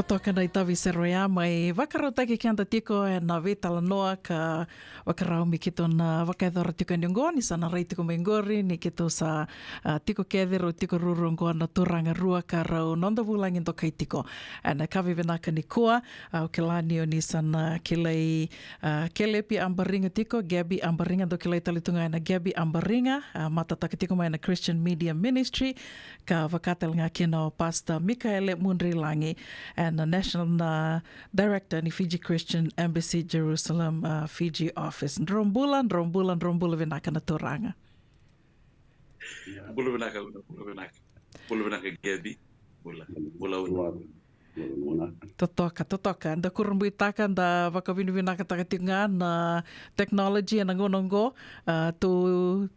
Totoka na itavi sere oya mai vakarautaki keda tiko ena veitalanoa ka vakarau me keitou na vakayacora tiko yani oqo ni sa na rai tiko mai qori ni keitou sa, ah, tiko kece, rau tiko ruarua oqo na turaga rua ka rau noda vulagi dokai tiko ena yakavi vinaka nikua. Ah, au kila ni o ni sa na kilai, ah, Kelepi Abariga tiko, Gabby Abariga, dou kilai tale tu ga ena Gabby Abariga, ah, matataka tiko mai na Christian Media Ministry, ka vaka tale ga kina o Pastor Mikaele Mudreilagi, ena National, ah, Director ni Fiji Christian Embassy Jerusalem, ah, Fiji Office. Drau bula, drau bula, drau bula vinaka na turaga. Bula vinaka, bula vinaka. Bula vinaka, Gabby. Bula, bula, bula. Totoka, totoka. Da kurabuitaka, da vakavinavinakataka tiko ga na technology ena gauna oqo. Ah, tou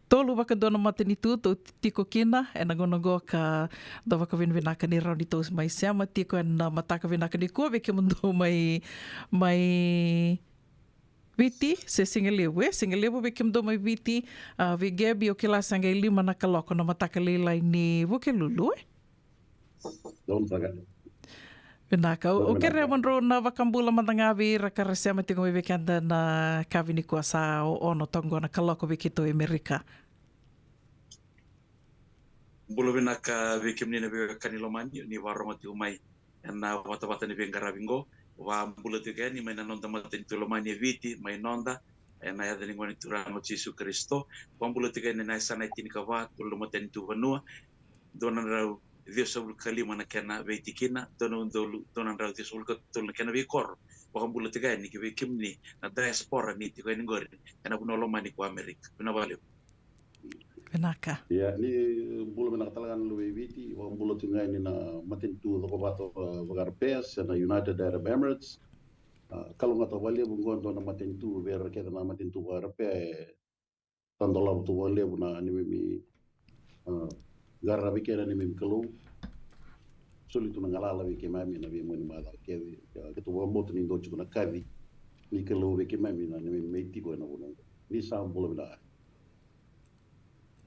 tolu vakadua na matanitu tou tiko kina ena gauna oqo ka da vakavinavinaka ni rawa ni tou mai sema tiko ena mataka vinaka nikua vei kemudou mai, mai Viti, se sigalevu, e, sigalevu vei kemudou mai Viti. Ah, vei Gabby au kila sa qai lima na kaloko na mataka lailai ni Vukelulu, e? Donu saka. Vinaka, au, au kerea mo drau na vakabula mada ga vei ira ka ra sema tiko mai vei keda na yakavi nikua, sa o-, ono toka qo na kaloko vei keitou e Amerika. Bula vinaka vei kemuni na veiwekani lomani, ni vakarorogo tiko mai ena vatavata ni veiqaravi qo. Vakabula tiko yani mai na noda matanitu lomani e Viti, mai noda, ena yaca ni Gone Turaga o Jisu Karisito. Vakabula tiko yani ena yasana e tinikava, tolu na matanitu vanua, dua na drau ciwasagavulu ka lima na kena veitikina, dua na udolu dua na drau ciwasagavulu ka tolu na kena veikoro. Vakabula tiko yani ki vei kemuni na diaspora ni tiko yani qori ena vanua lomani ko Amerika. Vinaka vakalevu. Vinaka. Ia, ni bula vinaka tale ga na luve i Viti, vakabula tiko ga yani na matanitu cokovata, ah, vakaErepea, se na United Arab Emirates. Ah, kalougata vakalevu qo e dua na matanitu vei ira kece na matanitu vakaErepea, e tadolava tu vakalevu na neimami, ah, qaravi kei na neimami Kalou. Soli tu na galala vei keimami na veimau ni macawa kece. Ia, keitou vakabauta ni dua tiko na kaci ni Kalou vei keimami na neimami mai tiko ena vanua oqo. Ni sa bula vinaka.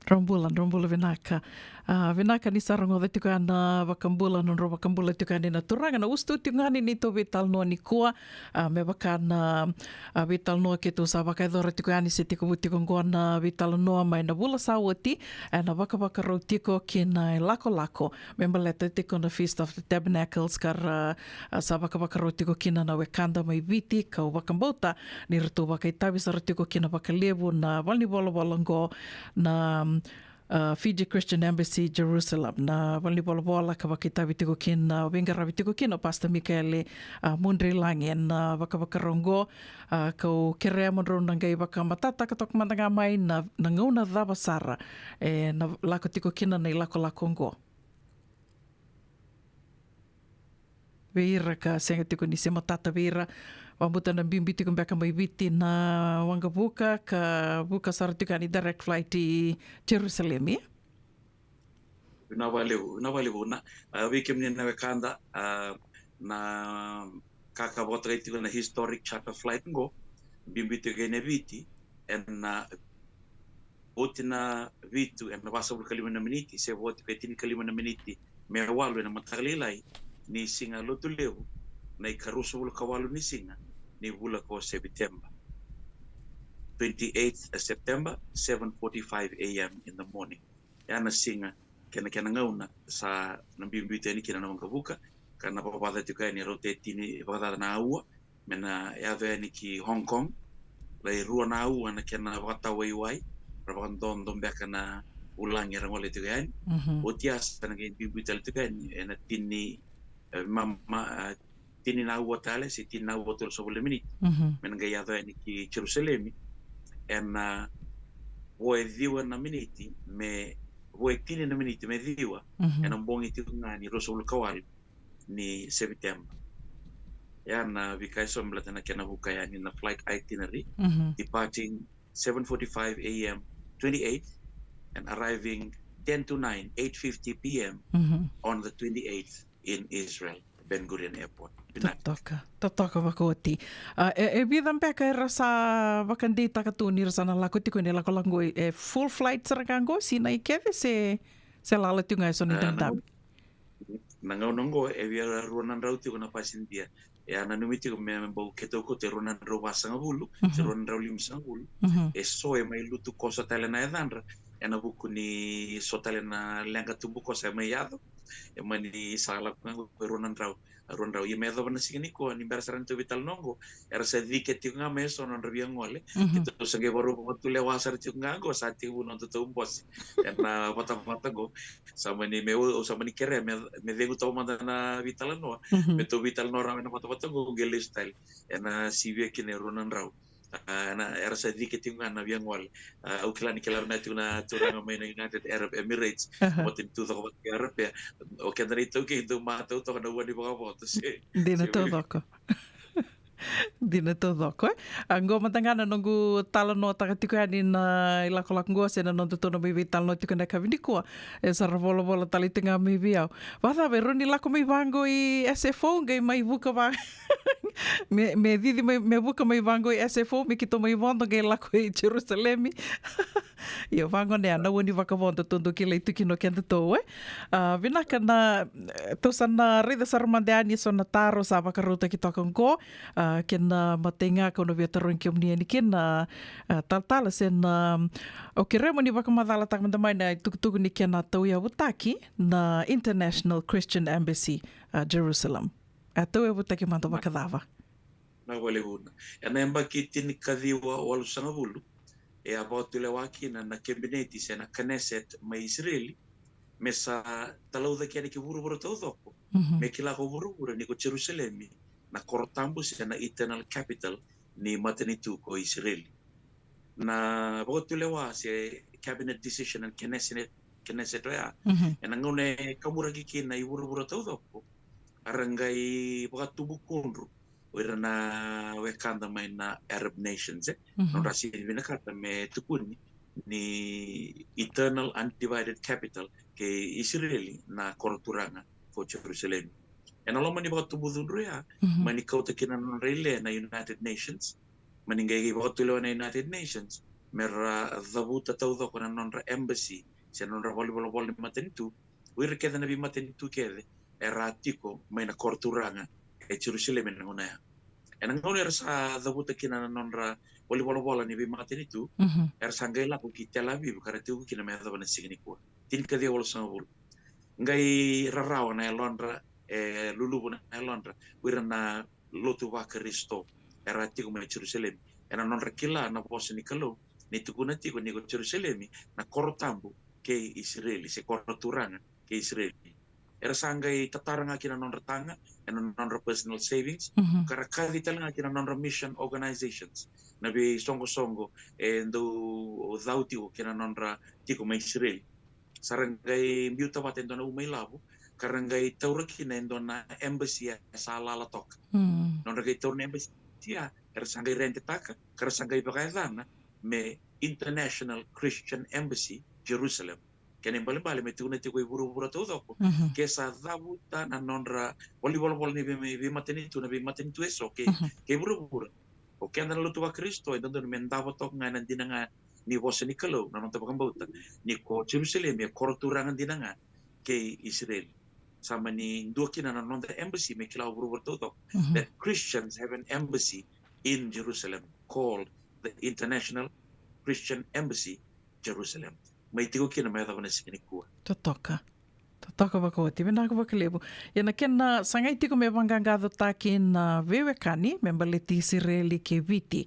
Drau bula, drau bula vinaka. Ah, vinaka ni sa rogoca tiko ya na vakabula, nodrau vakabula tiko yani na turaga. Na usutu tiko yani neitou veitalanoa nikua, ah, me vaka na, ah, veitalanoa keitou sa vakayacora tiko yani se tekivu tiko qo na veitalanoa mai na vula sa oti, ena vakavakarau tiko ki na ilakolako me baleta tiko na Feast of the Tabernacles ka ra, ah, sa vakavakarau tiko kina na wekada mai Viti, kau vakabauta ni ratou vakaitavi sara tiko kina vakalevu na valenivolavola oqo na, ah, Fiji Christian Embassy Jerusalem, na valenivolavola ka vakaitavi tiko kina, veiqaravi tiko kina o Pastor Mikaele, ah, Mudreilagi ena vakavakarau oqo. Ah, kau kerea mo drau na qai vakamatatataka toka mada ga mai na, na gauna cava sara ena lako tiko kina na ilakolako oqo. Vei ira ka sega tiko ni se matata vei ira, vakabuta na biubiu tiko beka mai Viti na waqavuka ka vuka sara tiko yani direct flight i Jerusalemi. Vinaka vakalevu, vinaka vakalevu na, ah, vei kemuni na wekada, ah, na ka ka vakatokai tiko na historic charter flight qo, biubiu tiko yani e Viti ena, ah, oti na vitu ena vasagavulu ka lima na miniti, se vo tiko e tinikalima na miniti me walu ena mataka lailai ni siga Lotulevu, na ikaruasagavulu ka walu ni siga ni vula ko September. Twenty-eighth September, seven forty-five a m in the morning. Ya na siga kei na kena gauna sa na biubiu tiko yani kina na waqavuka, ka na vakavaca tiko yani e rauta e tini vakacaca na aua me na yaco yani ki Hong Kong. Lai rua na aua na kena vakatawaiwai, ra vakadodo beka na vulagi era gole tiko yani. Mhm. Oti ya sa na qai biubiu tale tiko yani ena tini, eh, ma, ma, eh, tini na aua tale, se tini na aua tolusagavulu na miniti. Mhm. Me na qai yaco yani ki Jerusalemi ena vo e ciwa na miniti me, vo e tini na miniti me ciwa. Mhm. Ena bogi tiko ga ni ruasagavulu ka walu ni September. Ya na veika eso me baleta na kena vuka yani na flight itinerary. Mhm. Departing seven forty-five a m twenty-eighth and arriving ten to nine, eight fifty p m, mhm, on the twenty-eighth in Israel, Ben Gurion Airport. Vinaka. Totoka, totoka vakaoti. Ah, e, e vica beka era sa vakadeitaka tu ni ra sa na lako tiko ena ilakolako qo, e full flight sara ga qo, sinai kece se, se lala tiko ga e so na, ah, idabedabe? Na, Na gauna oqo e via rua na drau tiko na pasidia. E a nanumi tiko me bau keitou kauta e rua na drau vasagavulu se rua na drau limasagavulu. E so e mai lutu koso tale na yacadra ena vuku ni so tale na leqa tubukoso e mai yaco. E mani sa lako ga qo e rua na drau, rua na drau. Ia me yacova na siga nikua ni bera sara ni tou veitalanoa oqo, era sa cike tiko ga mai e so na nodra via gole. Keitou sa qai vakarau vakatulewa sara tiko ga oqo, sa tiko vu na nodatou bose ena vatavata oqo. Sa mani me, au sa mani kerea me, me cegu taumada na veitalanoa, me tou veitalanoa rawa ena vatavata oqo, qai lesu tale ena sivia kina e rua na drau. A, na, era sa cike tiko ga na via gole. A, au kila ni kila rau na tiko na turaga mai na United Arab Emirates. Vata ni tu coko vata ki Arapea. O keda na iTaukei dau matau toka na ua ni vakavoto se. Dina taucoko. Dina taucoko, e. A, qo mada ga na noqu talanoataka tiko yani na ilakolako qo se na nodatou na mai veitalanoa tiko na yakavi nikua. E sa ra volavola tale tiko ga mai vei au. Vacava e rau ni lako mai vaqo i S F O qai mai vuka va me, me cici mai, me vuka mai vaqo i S F O, me keitou mai vodo qai lako i Jerusalemi. Ia vaqo na, na ua ni vakavodo tou dau kilai tu kina o kedatou, e. A, vinaka na, tou sa na raica sara mada yani e so na taro sa vakarautaki toka oqo. A, kena imatai ga kau na via tarogi kemuni yani kina, a, talatala se na, au kerea mo ni vakamacalataka mada mai na itukutuku ni kena tauyavutaki na International Christian Embassy, a, Jerusalem. A, tauyavutaki mada vakacava? Na valevuna. Ena yabaki tinikaciwa walusagavulu, e a vakatulewa kina na kebineti se na Knesset mai Isireli, me sa talaucaki yani ki vuravura taucoko, me kila ko vuravura ni ko Jerusalemi na koro tabu se na eternal capital ni matanitu ko Isireli. Na vakatulewa se cabinet decision na Knesset, Knesset oya, ena gauna e kamuraki kina i vuravura taucoko, a ra qai vakatubu kudru o ira na wekada mai na Arab nations, e. Nodra sega ni vinakata me tukuni ni eternal undivided capital kei Isireli na koro turaga ko Jerusalemi. Ena loma ni vakatubu cudru ya, mani kauta kina na nodra ile na United Nations, mani qai vakatulewa na United Nations me ra cavuta taucoko na nodra embassy se na nodra valenivolavola ni matanitu, o ira kece na veimatanitu kece era tiko mai na koro turaga e Jerusalemi ena gauna ya. Ena gauna era sa cavuta kina na nodra valenivolavola ni veimatanitu, era sa qai lako ki Tel Aviv, ka ra tiko kina me yacova na siga nikua. Tinikaciwa walusagavulu. Qai rarawa na yalodra, e luluvu na yalodra o ira na lotu vaKarisito era tiko mai Jerusalemi, ena nodra kila na vosa ni Kalou ni tukuna tiko ni ko Jerusalemi na koro tabu kei Isireli, se koro turaga kei Isireli. Era sa qai tatara ga kina nodra taga ena nodra personal savings, ka ra kaci tale ga kina nodra mission organizations, na veisoqosoqo e dau cau tiko kina nodra tiko mai Isireli. Sa ra qai biuta vata e dua na uma ilavo, ka ra qai taura kina e dua na embassy e sa lala toka. Nodra qai taura na embassy ya, era sa qai rentetaka, ka ra sa qai vakayacana me International Christian Embassy Jerusalem. Kena ibalebale me tukuna tiko i vuravura taucoko, ke sa cavuta na nodra valenivolavola ni vei, veimatanitu, na veimatanitu eso kei, kei vuravura, o keda na lotu vaKarisito e dodonu me davo toka ga ena dina ga ni vosa ni Kalou, na noda vakabauta ni ko Jerusalemi e koro turaga dina ga kei Isireli. Sa mani dua kina na noda embassy me kila o vuravura taucoko that Christians have an embassy in Jerusalem called the International Christian Embassy Jerusalem. Mai tiko kina me yacova na siga nikua. Totoka. Totoka vakaoti, vinaka vakalevu. Ia na kena sagai tiko me vaqaqacotaki na veiwekani me baleti Isireli kei Viti.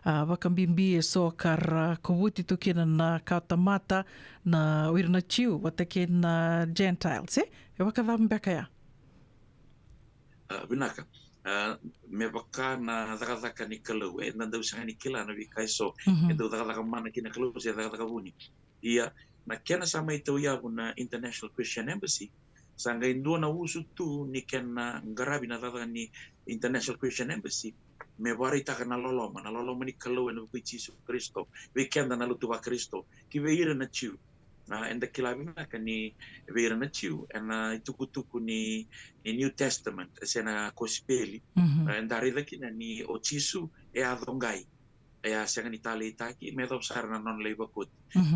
A, vakabibi e so ka ra kovuti tu kina na kawa tamata, na o ira na Jiu vata kei na Gentiles, e? E vakacava beka ya? A, vinaka. A, me vaka na cakacaka ni Kalou, eda dau sega ni kila na veika e so e dau cakacaka mana kina Kalou se cakacaka vuni. Ia, na kena sa mai tauyavu na International Christian Embassy, sa qai dua na usutu ni kena qaravi na cakacaka ni International Christian Embassy me vakaraitaka na loloma, na loloma ni Kalou ena vuku i Jisu Karisito vei keda na lotu vaKarisito, ki vei ira na Jiu. A, eda kila vinaka ni vei ira na Jiu, ena itukutuku ni, ni New Testament se na kosipeli, a, eda raica kina ni o Jisu e a yaco qai, e a sega ni taleitaki me yacova sara na nona lai vakoti.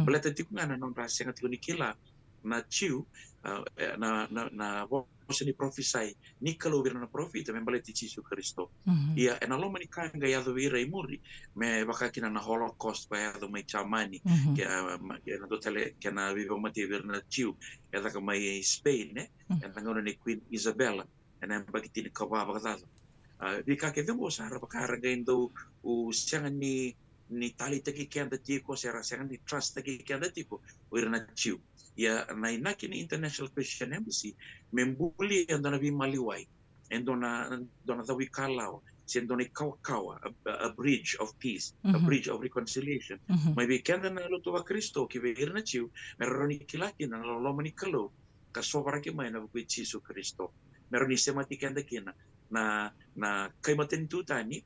Baleta tiko ga na nodra sega tiko ni kila na Jiu, a, e, na, na, na vo- vosa ni parofisai ni Kalou vei ira na parofita me baleti Jisu Karisito. Ia ena loma ni ka e qai yaco vei ira i muri, me vaka kina na Holocaust ka yaco mai Jamani, ke, a, ma-, ke na dua tale, ke na veivakamatei vei ira na Jiu e caka mai Spain, e, ena gauna nei Queen Isabella, ena yabaki tinikava vakacaca. A, veika kece oqo sa ra vaka era qai dau, u, sega ni, ni taleitaki keda tiko, se ra sega ni trust-taki keda tiko o ira na Jiu. Ia na inaki ni International Christian Embassy me buli e dua na veimaliwai, e dua na, dua na cavuikalawa, se dua na ikawakawa, a, a bridge of peace, a bridge of reconciliation. Mai vei keda na lotu vaKarisito ki vei ira na Jiu, me ra rawa ni kila kina na loloma ni Kalou ka sovaraki mai ena vuku i Jisu Karisito. Me rawa ni semati keda kina na, na kai matanitu tani,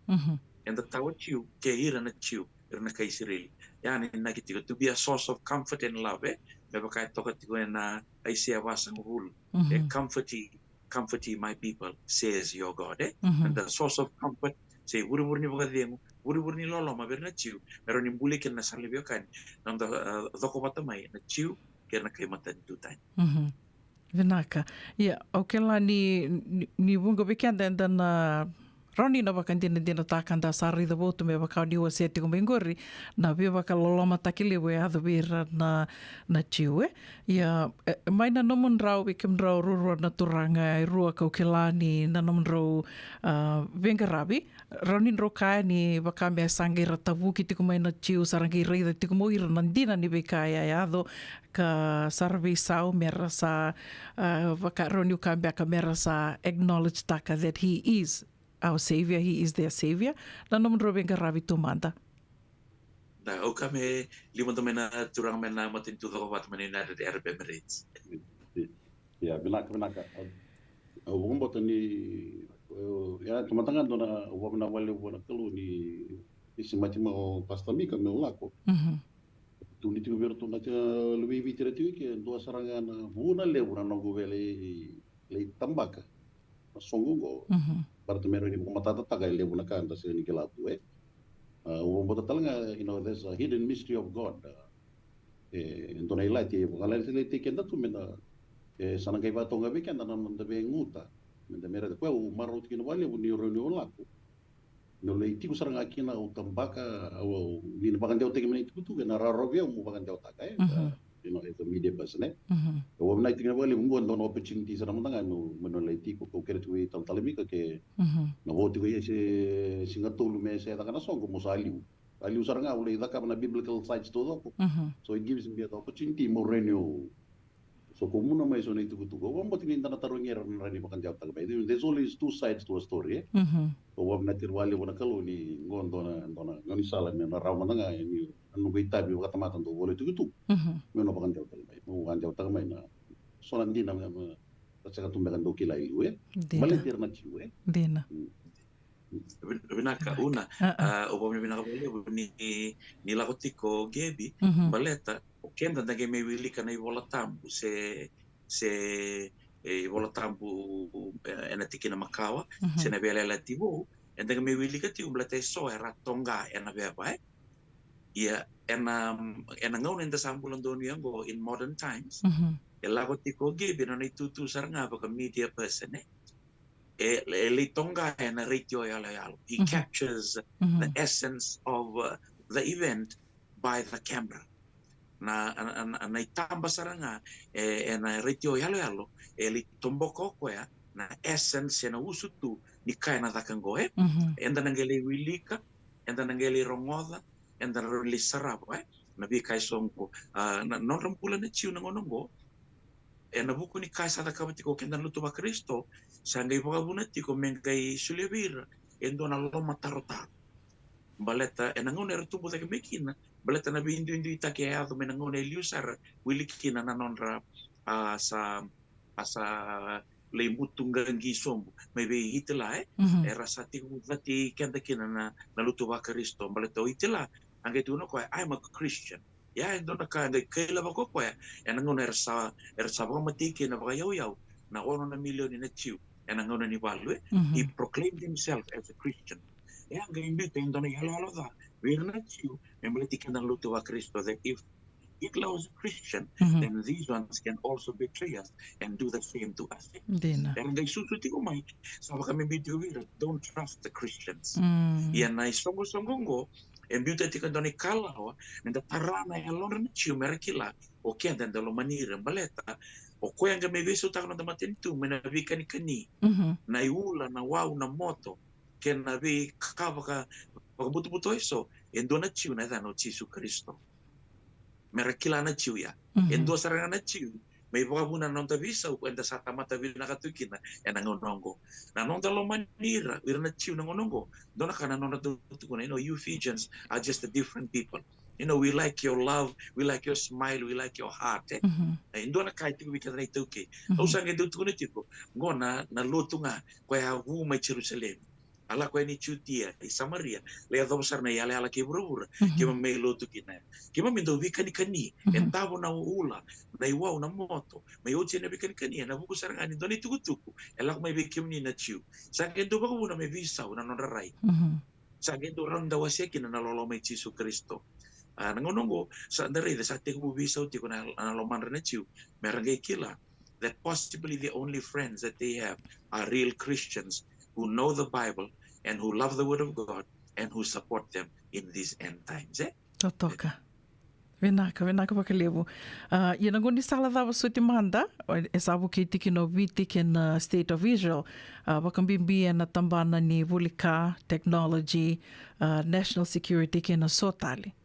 eda tawa Jiu, kei ira na Jiu, ira na kai Isireli. Ia na inaki tiko, to be a source of comfort and love, e? Me vaka e toka tiko ena Aisea vasagavulu. E, comfort ye, comfort ye my people, says your God, e? And the source of comfort, se ivurevure ni vakacegu, vurevure ni loloma vei ira na Jiu, me rawa ni buli kina na sala ni veiwekani, na noda, a, coko vata mai na Jiu kei na kai matanitu tani. Vinaka. Ia, au kila ni, ni, ni vuqa vei keda eda na rawa ni na vakadinadinataka, da sa raica votu me vaka ni wasea tiko mai qori, na veivakalolomataki levu e yaco vei ira na, na Jiu, e. Ia, e, mai na nomudrau, vei kemudrau ruarua na turaga e rua, kau kila ni na nomudrau, a, veiqaravi, rawa ni drau kaya ni vaka me sa qai ra tavuki tiko mai na Jiu, sa ra qai raica tiko mai o ira na dina ni veika e a yaco, ka sa ra veisau me ra sa, a, vaka rawa niu kaya beka me ra sa acknowledge-taka that he is our saviour, he is their saviour. Na nomudrau veiqaravi tu mada. Da, au kaya me liu mada mai na turaga mai na matanitu coko vata mai na United Arab Emirates. Ia, vinaka, vinaka. Au, au vakabauta ni, e, ia, tamata ga dua na, au vakavinavinaka vakalevu vua na Kalou ni, ni semati mai o Pastor Mika meu lako. Tu ni tiko vei iratou na tina luvei Viti era tiko i ke, dua sara ga na vuna levu na noqu via lai, lai tabaka na soqo oqo. Baleta me rawa ni vakamatatataka e levu na ka eda sega ni kila tu, e. A, au vakabauta tale ga, you know, there's a hidden mystery of God. E, e dua na ilati e vakalailai keda tu me da, e, sa na qai vakatoka vei keda na noda veiguta. Me da me raica, koya au marau tiko kina vakalevu ni rawa niu lako. Niu lai tiko sara ga kina au tabaka, au, au, ni na vakadewataki mai na itukutuku, ena rawarawa vei au meu vakadewataka, e. You know, as a media person, e. Au vakavinavinaka tiko vakalevu, qo dua na opportunity sara mada ga meu, meu na lai tiko, kau kere tiko vei Talatala Mika ke na vo tiko ia se, se qai tolu me se caka na soqo, meu sa liu. A liu sara ga au lai cakava na biblical sites taucoko. So it gives me the opportunity meu rawa niu sokomuna mai so na itukutuku. Au vakabauta ni da na tarogi ira na rawa ni vakadewataka mai. There's always two sides to a story, e? Au vakavinavinaka vakalevu na Kalou ni qo dua na, dua na gaunisala me na rawa mada ga ni na noqu itavi vakatamata dau vola itukutuku. Meu na vakadewataka mai. Meu vakadewataka mai na so na dina me, me, da sega tu beka dau kila e liu, e? Dina. Baleti ira na Jiu, e? Dina. Vin-, vinaka, Una. A, au vakavinavinaka vakalevu ni, ni lako tiko Gebi, baleta o keda da qai mai wilika na iVola Tabu se, se, e, iVola Tabu, e, ena tikina makawa, se na Veiyalayalati Vou, eda qai mai wilika tiko baleta e so era toqa ena veva, e. Ia, ena, ena gauna eda sa bula donuya oqo in modern times, e lako tiko Gebi ena nona itutu sara ga vaka media person, e. E, e lai toqa ena retio yaloyalo. He captures the essence of, uh, the event by the camera. Na, na, na, na itaba sara ga, e, ena retio yaloyalo, e lai toboka o koya na essence, ena usutu ni ka ena caka qo, e. Eda na qai lai wilika, eda na qai lai rogoca, eda na lai sarava, e, na veika e so qo. A, na, nodra bula na Jiu na gauna qo, ena vuku ni ka e sa cakava tiko o keda na lotu vaKarisito, sa qai vakavuna tiko me qai solia vei ira e dua na lomatarotaro. Baleta ena gauna era tubu cake mai kina, baleta na veiduiduitaki e yaco mai na gauna e liu sara, wili kina na nodra, a, sa, a sa lai butuqaqi sobu mai vei Hitler, e? Era sa tiko vata kei keda kina na, na lotu vaKarisito, baleta o Hitler a qai tukuna o koya, "I am a Christian." Ia e dua na ka e qai kaila vaka o koya ena gauna era sa, era sa vakamatei kina vakayauyau na ono na milioni na Jiu ena gauna ni valu, e? He proclaimed himself as a Christian. E a qai biuta e dua na iyaloyalo ca vei ira na Jiu me baleti keda na lotu vaKarisito, that if Hitler was a Christian, then these ones can also betray us and do the same to us. Dina. Era qai susu tiko mai, sa vakabibi tiko vei ira, don't trust the Christians. Ia na isoqosoqo oqo e biuta tiko e dua na ikalawa me da tara na yalodra na Jiu, me ra kila o keda eda lomani ira, baleta o koya qai mai veisautaka na noda matanitu mai na veikanikani, na iula, na wau, na moto, kei na veika vaka, vakabutobuto eso, e dua na Jiu, na yacana o Jisu Karisito. Me ra kila na Jiu ya. E dua sara ga na Jiu mai vakavuna na noda veisau eda sa tamata vinaka tu kina ena gauna oqo. Na noda lomani ira, ira na Jiu na gauna oqo, dua na ka na nodra dau tukuna, you know, you Fijians are just a different people. You know, we like your love, we like your smile, we like your heart, e? E dua na ka e tiko vei keda na iTaukei. Au sa qai dau tukuna tiko, qo na, na lotu ga koya a vu mai Jerusalemi. A lako yani Jutia, i Samaria, lai yacova sara na iyalayala kei vuravura, keimami mai lotu kina. Keimami dau veikanikani, e davo na ula, na iwau, na moto, mai oti na veikanikani, ena vuku sara ga ni dua na itukutuku e lako mai vei kemuni na Jiu. Sa qai dau vakavuna me veisau na nodra rai. Sa qai dau rawa ni da wasea kina na loloma i Jisu Karisito. A, na gauna oqo sa da raica sa tekivu veisau tiko na, na lomadra na Jiu, me ra qai kila that possibly the only friends that they have are real Christians who know the Bible and who love the Word of God and who support them in these end times, e? Totoka. Vinaka, vinaka vakalevu. A, ia na gaunisala cava soti mada e sa vukei tiko kina o Viti kei na State of Israel, a, vakabibi ena tabana ni vuli ka, technology, a, national security kei na so tale?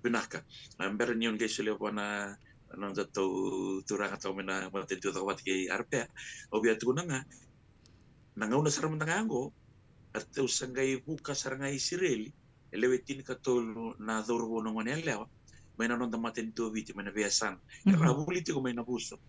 Vinaka. A, bera niu qai solia vua na nodatou turaga toka mai na matanitu caka vata kei Arapea, au via tukuna ga, na gauna sara mada ga oqo, eratou sa qai vuka sara ga i Isireli e lewe tinikatolu na cauravou na gone yalewa mai na noda matanitu o Viti, mai na veiyasana. Era a vuli tiko mai Navuso.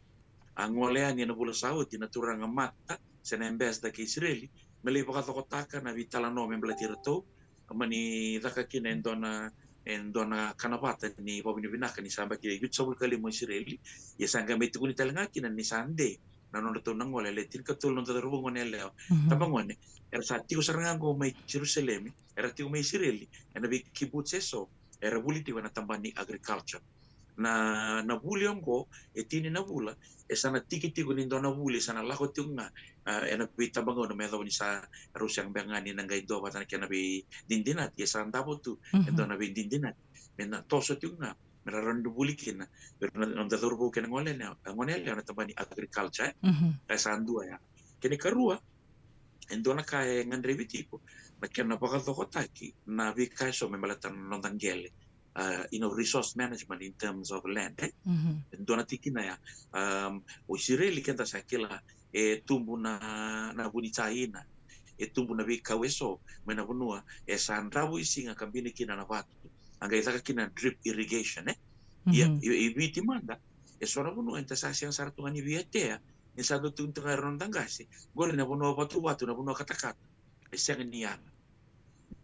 A gole yani ena vula sa oti na turaga mata se na ambassador kei Isireli me lai vakacokotaka na veitalanoa me baleti iratou, mani caka kina e dua na, e dua na kanavata ni vakavinavinaka ni sa yabaki vitusagavulu ka lima o Isireli. Ia sa qai mai tukuni tale ga kina ni sa de na nodratou na gole, e lewe tinikatolu na noda cauravou gone yalewa, tabagone, era sa tiko sara ga oqo mai Jerusalemi, era tiko mai Isireli ena veikibuts eso, era vuli tiko ena tabana ni agriculture. Na, na vuli oqo, e tini na vula, e sa na tiki tiko ni dua na vuli e sa na lako tiko ga, a, ena veitabagauna me yacova ni sa rau sega beka ga ni na qai dua vata na kena veidinadinati, e sa davo tu e dua na veidinadinati me na toso tiko ga me ra rawa ni vuli kina vei ira na noda cauravou kei na gone yalewa, gone yalewa na tabana ni agriculture, e? Ka e sa dua ya. Kena ikarua, e dua na ka e gadrevi tiko na kena vakacokotaki na veika eso me baleta na noda qele, a, you know, resource management in terms of land, e? E dua na tikina ya. Um, o Isireli keda sa kila e tubu na, na vu ni jaina, e tubu na veikau eso mai na vanua e sa dravuisiga ka bini kina na vatu. A qai caka kina drip irrigation, e? Ia, e, e Viti mada, e so na vanua eda sa sega sara tu ga ni via tea, ni sa dau tukuni tu ga era noda qase, qori na vanua vatuvatu, na vanua katakata, e sega ni yaga.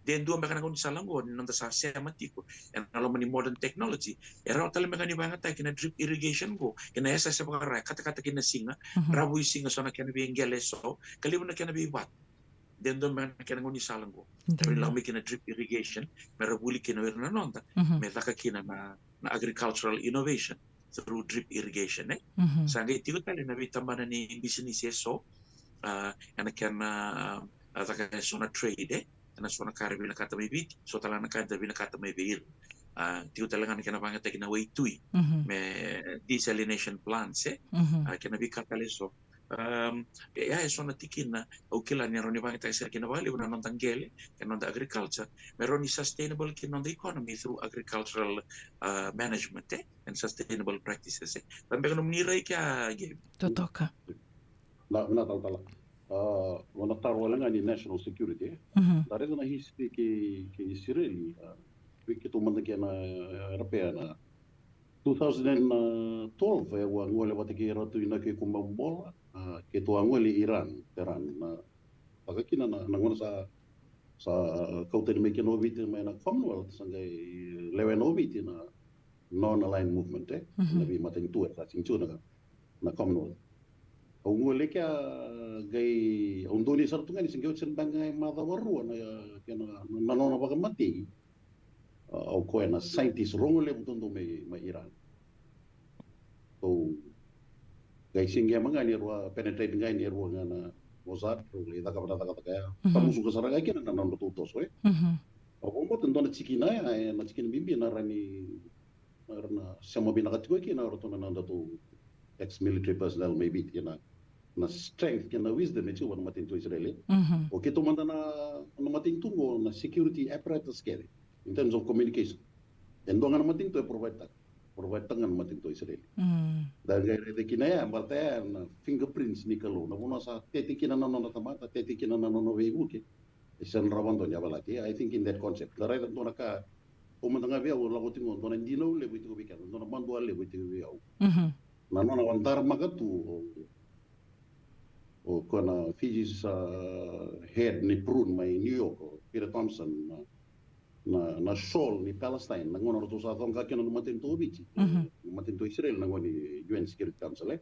De dua beka na gaunisala oqo ni noda sa sema tiko ena loma ni modern technology, e rawa tale beka ni vakayagataki na drip irrigation oqo kei na yasayasa vakara, e katakata kina na siga, dravuisiga so na kena veiqele eso, ka levu na kena veivatu. De dua beka na kena gaunisala oqo. Era lako mai kina drip irrigation me ra vuli kina o ira na noda, me caka kina na, na agricultural innovation through drip irrigation, e? Sa qai tiko tale na veitabana ni bisinisi eso, a, ena kena, a, caka eso na trade, e? Ena so na ka era vinakata mai Viti, so tale na ka eda vinakata mai vei ira. A, tiko tale ga na kena vakayagataki na waitui me desalination plants, e? A, kei na veika tale eso. Um, e, ya e so na tikina au kila ni rawa ni vakayagataki sara kina vakalevu na noda qele kei na noda agriculture, me rawa ni sustainable kina noda economy through agricultural, uh, management, e, and sustainable practices, e. Vabeka nomuni rai kea, Gabe? Totoka. Na, na talatala. A, na taro wale ga ni national security, e. Da raica na history kei, kei Isireli, a, vei keitou mada kei na, e, Arapea na two thousand and twelve, e, au a gole vata kei Ratu Inaki Kumabola, a, keitou a gole i Iran, Tehran, na, vaka kina na, na gauna sa, sa kau tani mai kina o Viti mai na Commonwealth, sa qai lewena o Viti na non-aligned movement, e, na veimatanitu era sa sega ni tiko na, na Commonwealth. Au gole kea qai, au donuya sara tu ga ni se qai oti sara beka ga e macawa rua na, kena, na nona vakamatei. A, o koya na scientist rogo levu duadua mai, mai Iran. So, qai siga ga ni rua penetrate ga ni rua ga na Mossad, rua lai cakava na cakacaka ya. Mhm. Tamusuka sara ga kina na nodratou toso, e. Mhm. Au vakabauta dua na tikina ya, e, na tikina bibi na rawa ni, na rawa ni sema vinaka tiko kina o ratou na nodratou ex-military personnel, maybe, kina na strength kei na wisdom e tiko vua na matanitu Isireli. Mhm. O keitou mada na, na matanitu qo, na security apparatus kece, in terms of communication, e dua ga na matanitu e provide-taka. Provide-taka ga na matanitu Isireli. Mm. Da qai raica kina ya, baleta ya na fingerprints ni Kalou. Na vanua sa tete kina na nona tamata, tete kina na nona veivuke. E sega ni rawa dua ni yavalati. I think in that concept. Da raica dua na ka, o mada ga vei au, lako tiko dua na dinau levu e tiko vei keda, dua na madua levu e tiko vei au. Mhm. Na nona wadaramaka tu o, o koya na Fiji's, uh, head ni Perun mai New York, o Peter Thompson, na, na, na shawl ni Palestine, na gauna ratou sa coqa kina na matanitu o Viti, mhm, na matanitu o Isireli, na gauna ni U N Security Council, e.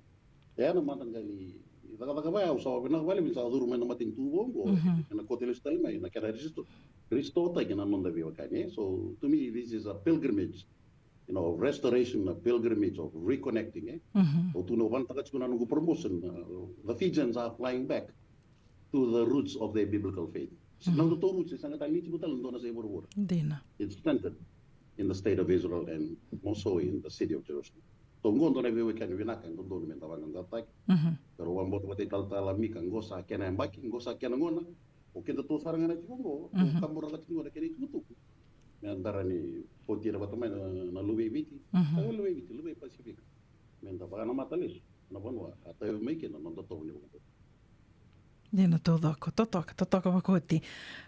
E na mada qai cakacaka vaya, au sa vinaka vale, vinaka sa curu mai na matanitu vou qo, mhm, ena koti lesu tale mai, na kena restore, restore-taki na noda veiwekani, e. So, to me, this is a pilgrimage, you know, of restoration, a pilgrimage of reconnecting, e. Mhm. Au tukuna, au vanataka tiko na noqu promotion, uh, the Fijians are flying back to the roots of their biblical faith. Mhm. Na nodratou roots, e sega tale ni tiko tale na dua na yasa i vuravura. Dina. It's centered in the state of Israel and more so in the city of Jerusalem. So, qo dua na veiwekani vinaka e dodonu me da vaqaqacotaki. Mhm. Pero au vakabauta vata kei talatala Mika, qo sa kena yabaki, qo sa kena gauna. O kedatou sara ga na tiko qo, mhm, o kaburaka tiko qo na kena itukutuku. Me da rawa ni oti ira vata mai na, na luve i Viti. Mhm. Sa luve i Viti, luve i Pasifika. Me da vakanamata lesu na vanua a tauvi mai kina na noda itovo ni vakabauta. Dina, totoka, totoka, totoka vakaoti.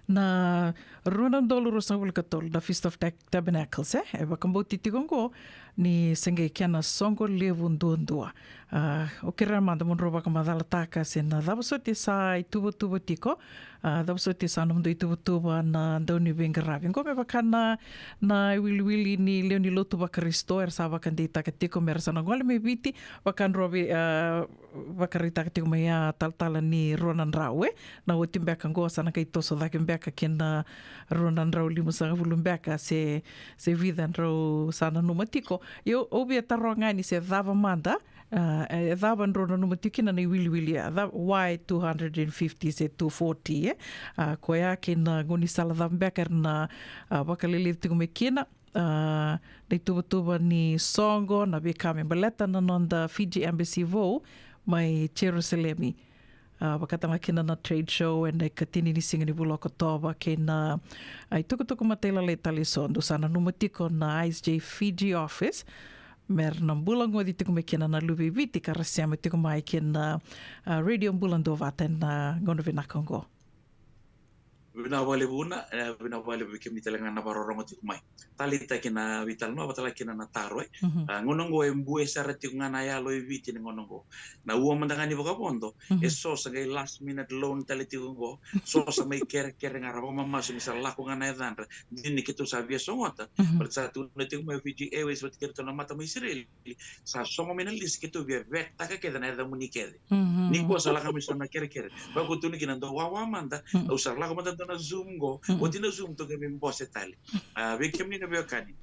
Na rua na udolu ruasagavulu ka tolu, na Feast of Tac-, Tabernacles, e? E vakabauti tiko qo ni se qai kena soqo levu duadua. A, au kerea mada mo drau vakamacalataka se na cava soti sa ituvatuva tiko, a, cava soti sa nomudou ituvatuva na dauniveiqaravi. Qo me vaka na, na iwiliwili ni lewe ni lotu vaKarisito era sa vakadeitaka tiko me ra sa na gole mai Viti, vaka drau vei, a, vakaraitaka tiko mai a talatala ni rua na drau, e? Na oti beka qo sa na qai toso cake beka kina rua na drau limasagavulu beka se, se vica drau sa nanuma tiko. Ia au via taroga ni se cava mada, a, e cava drau nanuma tiko kina na iwiliwili ya, ca-, why two hundred and fifty se two forty, e? A, koya kei na gaunisala cava beka era na, a, vakaleleci tiko mai kina, a, na ituvatuva ni soqo, na veika me baleta na noda Fiji Embassy vou mai Jerusalemi. A, vakatalega kina na trade show ena ikatini ni siga ni vula o Okotova kei na, a, itukutuku matailalai tale eso dou sa nanuma tiko na I S J Fiji office. Me ra na bula goci tiko mai kina na luve i Viti ka ra sema tiko mai kina, a, Radio Bula Duavata ena gauna vinaka oqo. Vinaka vakalevu Una, e, vinaka vakalevu vei kemuni tale ga na vakarorogo tiko mai. Taleitaki na veitalanoa, vaka tale kina na taro, e. Mhm. A, gauna oqo e bue sara tiko ga na yalo e Viti ni gauna oqo. Na ua mada ga ni vakavodo, mhm, e so sa qai last minute loan tale tiko oqo, so sa mai kerekere ga ra vakamamasu ni sa lako ga na yacadra, dina ni keitou sa via sogota, mhm, baleta sa tukuna tiko mai o Fiji Airways vata kei ratou na mata mai Isireli, sa sogo mai na lisi keitou via vetetaka kece na yacamuni kece. Mhm. Nikua sa lako mai so na kerekere. Vakauta ni kina dou wawa mada, mhm, au sa lako mada dua na Zoom qo, mhm, oti na Zoom tou qai mai bose tale. A, vei kemuni na veiwekani,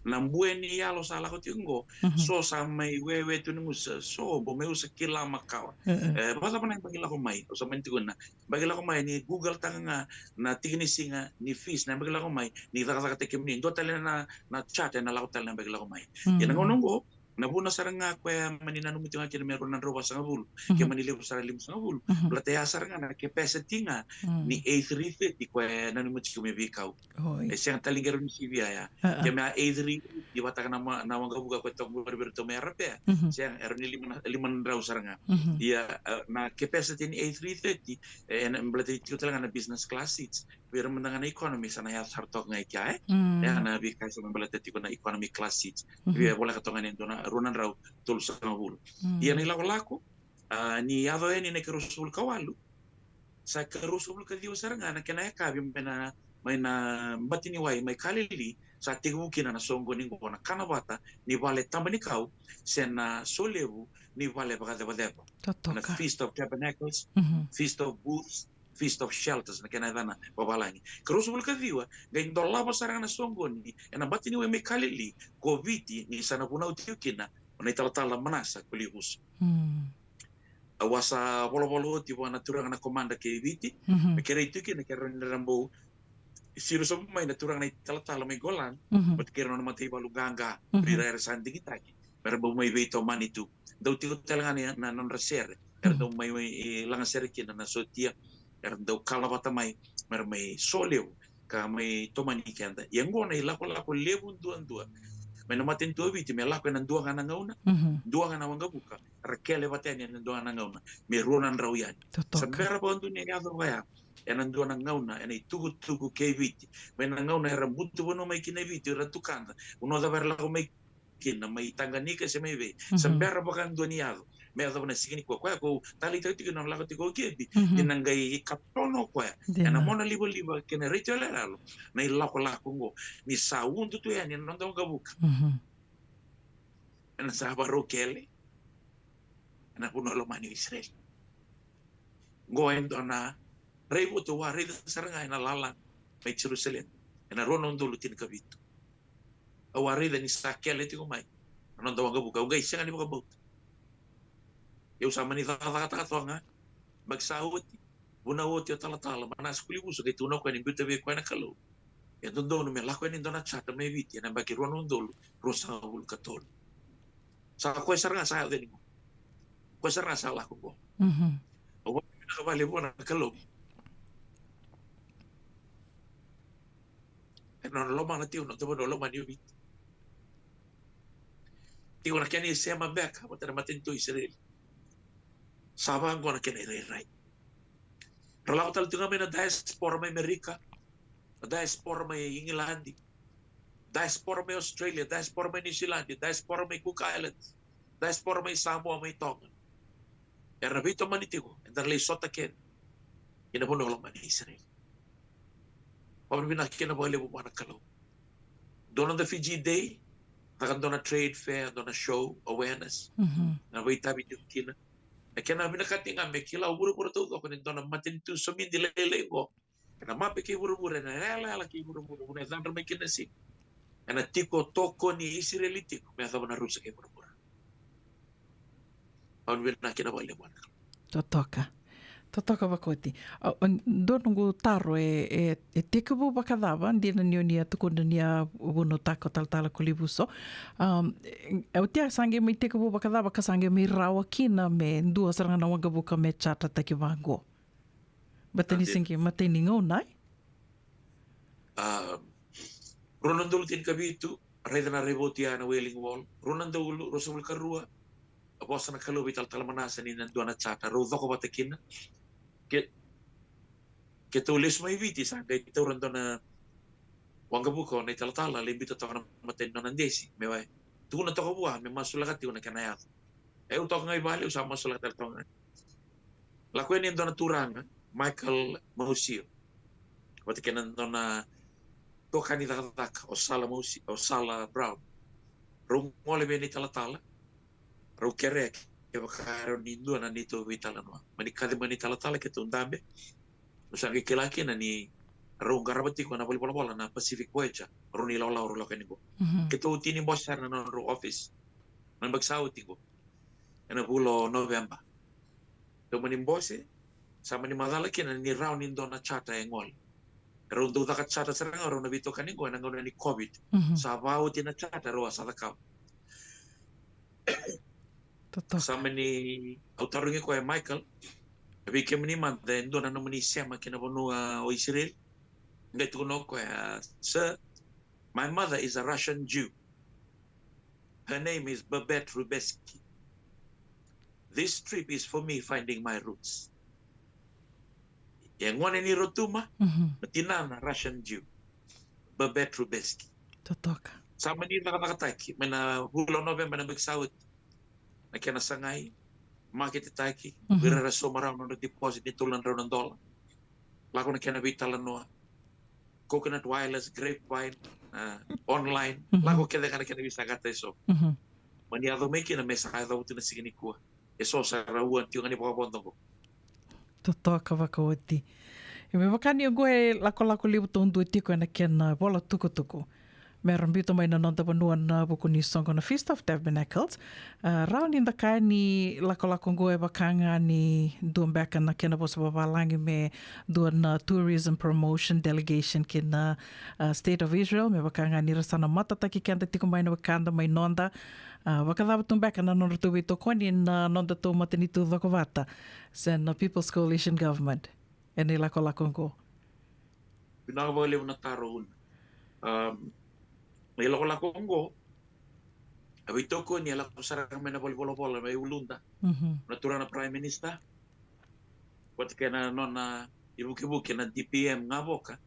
na bue ni yalo sa lako tiko qo, mhm, so sa mai wewe tu ni gusu, so bau mai usa kila makawa. Mhm. E, vakacava na yabaki lako mai, au sa mani tukuna, yabaki lako mai ni Google-taka ga na tiki ni siga ni fees, na yabaki lako mai ni cakacakataki kemuni. Dua tale na, na chart ena lako tale na yabaki lako mai. Ia na, mm, gauna oqo, na vuna sara ga koya mani nanumi tiko ga kina me rua na drau vasagavulu, mhm, ke mani levu sara limasagavulu. Mhm. Baleta ya sara ga na capacity ga, mm, ni A three thirty koya e nanumi tiko me veikau. Oi. E sega tale ga ni sivia ya. A, a. Ke me a A three thirty vakataka na ma-, na waqavuka koya toka qori vei iratou mai Arapea. Mhm. Sega, e rua ni lima na, lima na drau sara ga. Mhm. Ia, e, na capacity ni A three thirty, e, na, baleta tiko tale ga na business class seats. Vei ira mada ga na economy sa na yaco sara toka ga i kea, e? Mm. E, na veika sa mai baleta tiko na economy class seats. Mhm. Via voleka toka ga ni dua na, rua na drau tolusagavulu. Mm. Ia na ilakolako, a, ni yaco yani na ikaruasagavulu ka walu, sa ikaruasagavulu ka ciwa sara ga na kena yakavi mai na, mai na bati ni wai mai Kalili, sa tekivu kina na soqoni qo, na kanavata ni vale taba ni kau se na solevu ni vale vakacevaceva. Totoka. Na Feast of Tabernacles, mhm, Feast of Booths, Feast of Shelters, na kena yacana vavalagi. Ka ruasagavulu ka ciwa, qai dolava sara ga na soqoni ena mataniwai mai Kalili ko Viti, ni sa na vunau tiko kina o na italatala Manasa ko Livuso. Au a sa volavola oti vua na turaga na komada kei Viti, me kerei tiko kina, kerei ni ra bau siro sobu mai na turaga na italatala mai Golan, vata kei ira na nona mataivalu qaqa, vei ira era sa digitaki me ra bau mai veitomani tu. Dau tiko tale ga na, na nodra sere era dau mai, mai, e, lagasere kina na sotia, era dau kala vata mai me ra mai solevu ka mai tomani keda. Ia oqo na ilakolako levu duadua mai na matanitu o Viti, me lako ena dua ga na gauna, dua ga na waqavuka, ra kele vata yani ena dua ga na gauna, me rua na drau yani. Sa bera vakadua ni yaco vaya ena dua na gauna ena itukutuku kei Viti, mai na gauna era butu vanua mai kina i Viti o ira na tukada, vanua cava era lako mai kina, mai Taqanika se mai vei. Sa bera vakadua ni yaco, me yacova na siga nikua. Koya ko taleitaka tiko na lako tiko o Kepi, ni na qai katono koya ena mona livaliva kei na retio yaloyalo na ilakolako oqo, ni sa udu tu yani ena noda waqavuka. Ena sa varau kele ena vanua lomani o Isireli. Oqo e dua na raivotu au a raica sara ga ena lala mai Jerusalemi ena rua na udolu tinikavitu. Au a raica ni sa kele tiko mai na noda waqavuka. Au qai sega ni vakabauta. Au sa mani cakacakataka toka ga. Baki sa oti, vunau oti o talatala Manasa ko Livuso, qai tukuna o koya ni biuta vei koya na Kalou e dodonu me lako yani e dua na charter mai Viti ena baki rua na udolu ruasagavulu ka tolu. Sa koya sara ga sa yaco yani qo. Koya sara ga sa lako qo. Au vakavinavinaka vakalevu vua na Kalou ena nona lomana tiko na noda vanua lomani o Viti. Tiko na kena isema beka vata na matanitu o Isireli. Sa vaqo na kena irairai. Ra lako tale tiko ga mai na diaspora mai Amerika, na diaspora mai Igiladi, diaspora mai Australia, diaspora mai New Zealand, diaspora mai Cook Islands, diaspora mai Samoa, mai Toga. Era veitomani tiko, eda lai sota kece ina vanua lomani Isireli. Vakavinavinaka kina vakalevu vua na Kalou. Dua na noda Fiji Day, caka dua na trade fair, dua na show, awareness. Na veitavi tiko kina. Na kena vinakati ga me kila o vuravura taucoko ni dua na matanitu somidi lailai qo ena mape kei vuravura, ena yalayala kei vuravura, vuna e cadra mai kina na siga. Ena tiko tokoni Isireli tiko me yacova na rusa kei vuravura. Au vinaka kina vakalevu vua na Kalou. Totoka. Totoka vakoti. A, o, dua noqu taro e, e, e tekivu vakacava, dina ni o ni a tukuna ni a vunautaka o talatala ko Livuso. Um, e, e, oti ya sa qai mai tekivu vakacava ka sa qai mai rawa kina me dua sara ga na waqavuka me charter-taki vaqo? Baleta ni se qai matai ni gauna, e? A, rua na udolu tinikavitu, raica na raivotu ya na Wailing Wall. Rua na udolu ruasagavulu ka rua, a vosa na Kalou vei talatala Manasa ni na dua na charter rau coko vata kina. Ke, keitou lesu mai Viti, sa qai taura dua na waqavuka o na italatala, lai biuta toka na matai ni nona desi me tukuna toka vua me masulaka tiko na kena yaco. E, au toka ga i vale, au sa masulaka tale toka ga. Lako yani e dua na turaga, Michael Mausio, vata kei na nona itokani cakacaka o Sala Mausi-, o Sala Brown. Rau gole vei na italatala, rau kerea kevaka e rawa ni dua na neitou veitalanoa. Mani kaci mai na italatala, keitou dabe. Au sa qai kila kina ni rau qarava tiko ena valenivolavola na Pacific Voyager, rau na ilawalawa rau lako yani qo. Keitou tini bose sara na nodrau office na yabaki sa oti qo, ena vula o November. Tou mani bose, sa mani macala kina ni rawa ni dua na charter e gole. Rau dau caka charter sara ga rau na veitokani qo ena gauna ni COVID. Sa vaoti na charter rau a sa cakava. Sa mani, au tarogi koya, Michael, vei kemuni mada, e dua na nomuni sema ki na vanua o Isireli? Qai tukuna o koya, sir, my mother is a Russian Jew. Her name is Babette Rubeski. This trip is for me finding my roots. E gone ni Rotuma, na tinana Russian Jew, Babette Rubeski. Totoka. Sa mani cakacakataki mai na vula o November na yabaki sa oti na kena sagai, maketetaki, vei ira era sauma rawa na nodra deposit ni tolu na drau na dola. Lako na kena veitalanoa. Coconut Wireless, Grapevine, a, online. Lako kece ga na kena veisaqata eso. Mani yaco mai kina me sa yaco tu na siga nikua. Eso sa ra ua tiko ga ni vakavodo qo. Totoka vakaoti. E me vaka ni oqo e lakolako levu taudua tiko ena kena vola tukutuku. Me ra biuta mai na noda vanua na vuku ni soqo na Feast of Tabernacles. A, rawa ni da kaya ni lakolako oqo e vaka ga ni dua beka na kena vosa vavalagi me dua na tourism promotion delegation ki na, a, State of Israel, me vaka ga ni ra sa na matataki keda tiko mai na wekada mai noda. A, vakacava tu beka na nodratou veitokoni na nodatou matanitu cokovata se na People's Coalition Government ena ilakolako oqo? Vinaka vakalevu na taro, Una. Um, na ilakolako oqo, a veitokoni e lako sara ga mai na valenivolavola mai uluda. Mhm. Na turaga na Prime Minister vata kei na nona ivukivuki na D P M Gavoka,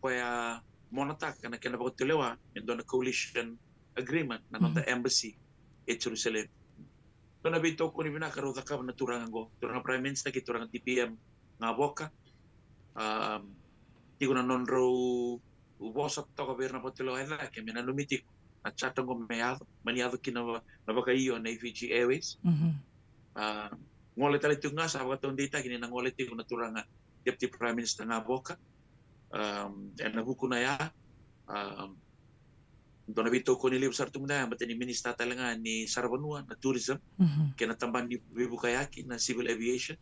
koya monataka na kena vakatulewa e dua na coalition agreement na noda, mhm, embassy e Jerusalem. Dua na veitokoni vinaka rau cakava na turaga oqo, turaga Prime Minister kei turaga D P M Gavoka. Um, tiko na nodrau vosa toka vei ira na vakatulewa e cake me nanumi tiko na charter oqo me yaco, mani yaco kina va-, na vakaio na Fiji Airways. Mhm. A, gole tale tiko ga, sa vakataudeitaki ni na gole tiko na turaga Deputy Prime Minister Gavoka. Um, ena vuku na ya, um, dua na veitokoni levu sara tu mada ya, baleta ni minista tale ga ni saravanua, na tourism, mhm, kei na tabana ni veivukayaki, na civil aviation.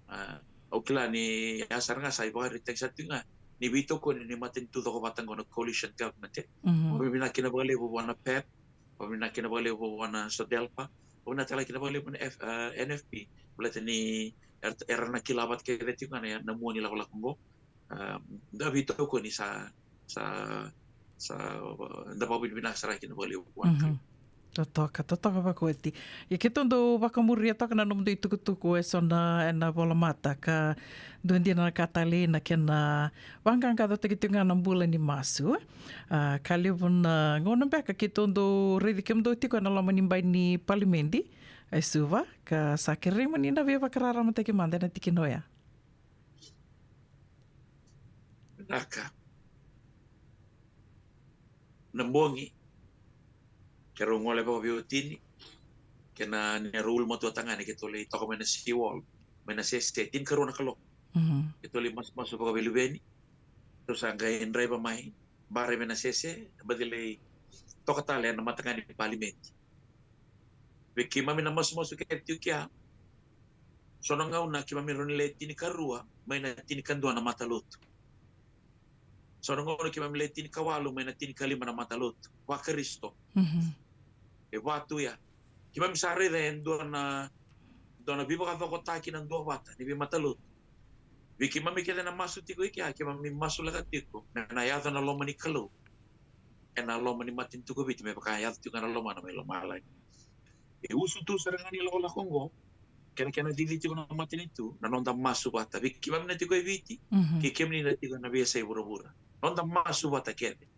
A, au kila ni ya sara ga sa ivakaraitaki sara tu ga ni veitokoni ni matanitu cokovata oqo na coalition government, e. Mhm. Vakavinavinaka kina vakalevu vua na PEP, vakavinavinaka kina vakalevu vua na SODELPA, vakavinavinaka tale kina vakalevu na F-, a, N F P, baleta ni era, era na kila vata kece tiko ga na, na mua ni lakolako oqo. A, da veitokoni sa, sa, sa, da vakavinavinaka sara kina vakalevu vua na Kalou. Mhm. Totoka, totoka vakaoti. Ia keitou dau vakamuria toka na nomudou itukutuku eso na, ena volamata, ka dua dina na ka talei na kena vaqaqacotaki tiko ga na bula ni masu. A, ka levu na gauna beka keitou dau raici kemudou tiko ena loma ni bai ni palimedi e Suva, ka sa kerei mo ni na veivakararamataki mada ena tikina oya. Vinaka. Na bogi, keirau gole vakaveiwatini kei na neirau ulumatua tagane, keitou lai toka mai na seawall, mai na sese, tinikarua na kaloko. Mhm. Keitou lai masumasu vakaveiluveni. Keitou sa qai draiva mai, bara mai na sese, baci lai toka tale ena mataqali ni palimedi. Vei keimami na masumasu kece tiko kea, so na gauna keimami rawa ni lai tinikarua mai na tinikadua na matalotu. So na gauna keimami lai tinikawalu mai na tinikalima na matalotu vaKarisito. Mhm. E va tu ya. Keimami sa raica e dua na, dua na veivakacokotaki na duavata ni veimatalotu. Vei keimami kece na masu tiko i kea, keimami masulaka tiko me na yaco na loma ni Kalou ena loma ni matanitu ko Viti, me vaka e yaco tiko ga na lomana mai lomalagi. E usutu sara ga ni lakolako oqo kei na kena cici tiko na matanitu na noda masu vata. Vei keimami na tiko e Viti, mhm, kei kemuni na tiko ena veiyasai vuravura, noda masu vata kece.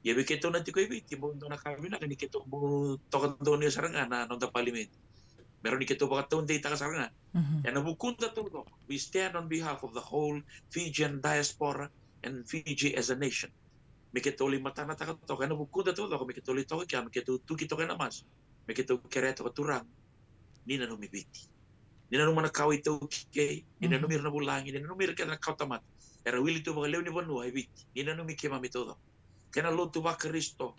Ia vei keitou na tiko e Viti, bau dua na ka vinaka ni keitou bau toka donuya sara ga na noda palimedi, me rawa ni keitou vakataudeitaka sara ga. Mhm. Ena vukuda taucoko, we stand on behalf of the whole Fijian diaspora and Fiji as a nation. Me keitou lai matanataka toka ena vukuda taucoko, me keitou lai toka kea, me keitou tuki toka ena masu, me keitou kerea toka, Turaga, ni nanumi Viti. Ni nanuma na kawa iTaukei, ni, mhm, nanumi ira na vulagi, ni nanumi ira kece na kawa tamata era wili tu vakalewe ni vanua e Viti. Ni nanumi keimami taucoko, kena lotu vaKarisito,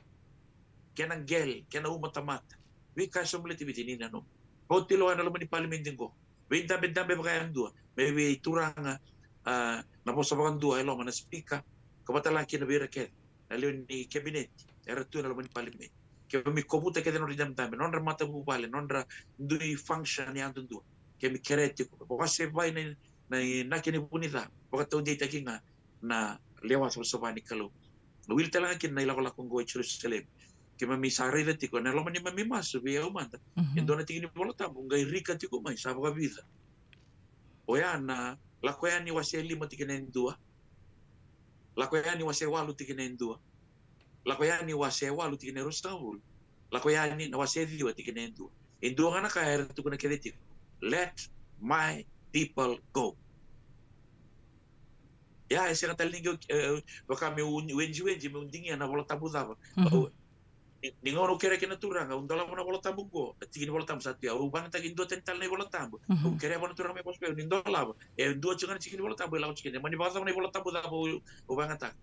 kena qele, kena uma tamata, veika eso baleti Viti, ni nanumi. Vakatulewa ena loma ni palimedi qo, veidabedabe vakayadua mai vei turaga, a, na vosa vakadua e loma, na sipika, ka vata la kina vei ira kece na lewe ni kabineti era tu ena loma ni palimedi. Keimami kovuta kece na nodra idabedabe, nodra matavuvale, nodra dui function yadudua. Keimami kerea tiko, vakasevai na, na inaki ni vunica, vakataudeitaki ga na lewa savasava ni Kalou. Na wili tale ga kina na ilakolako oqo e Jerusalemi. Keimami sa raica tiko ena loma ni neimami masu vei au mada, mhm, e dua na tiki ni Vola Tabu qai rika tiko mai, sa vakavica. Oya na Lako Yani wase lima tikina e dua, Lako Yani wase walu tikina e dua, Lako Yani wase walu tikina e ruasagavulu, Lako Yani na wase ciwa tikina e dua. E dua ga na ka era tukuna kece tiko: "Let my people go." Ia, e sega tale ni qai, e, vaka meu wejiweji meu digia na Vola Tabu cava. Mhm. Au, Ni, ni gauna au kerea kina na Turaga, au dolava na iVola Tabu qo, na tiki ni iVola Tabu sa tu ya, au vakayagataka e dua tani tale na iVola Tabu. Au kerea vua na Turaga me vosa vei au, ni dolava, e dua tiko ga na tiki ni iVola Tabu e lako tiko kina, mani vakacava na iVola Tabu cava au, au vakayagataka.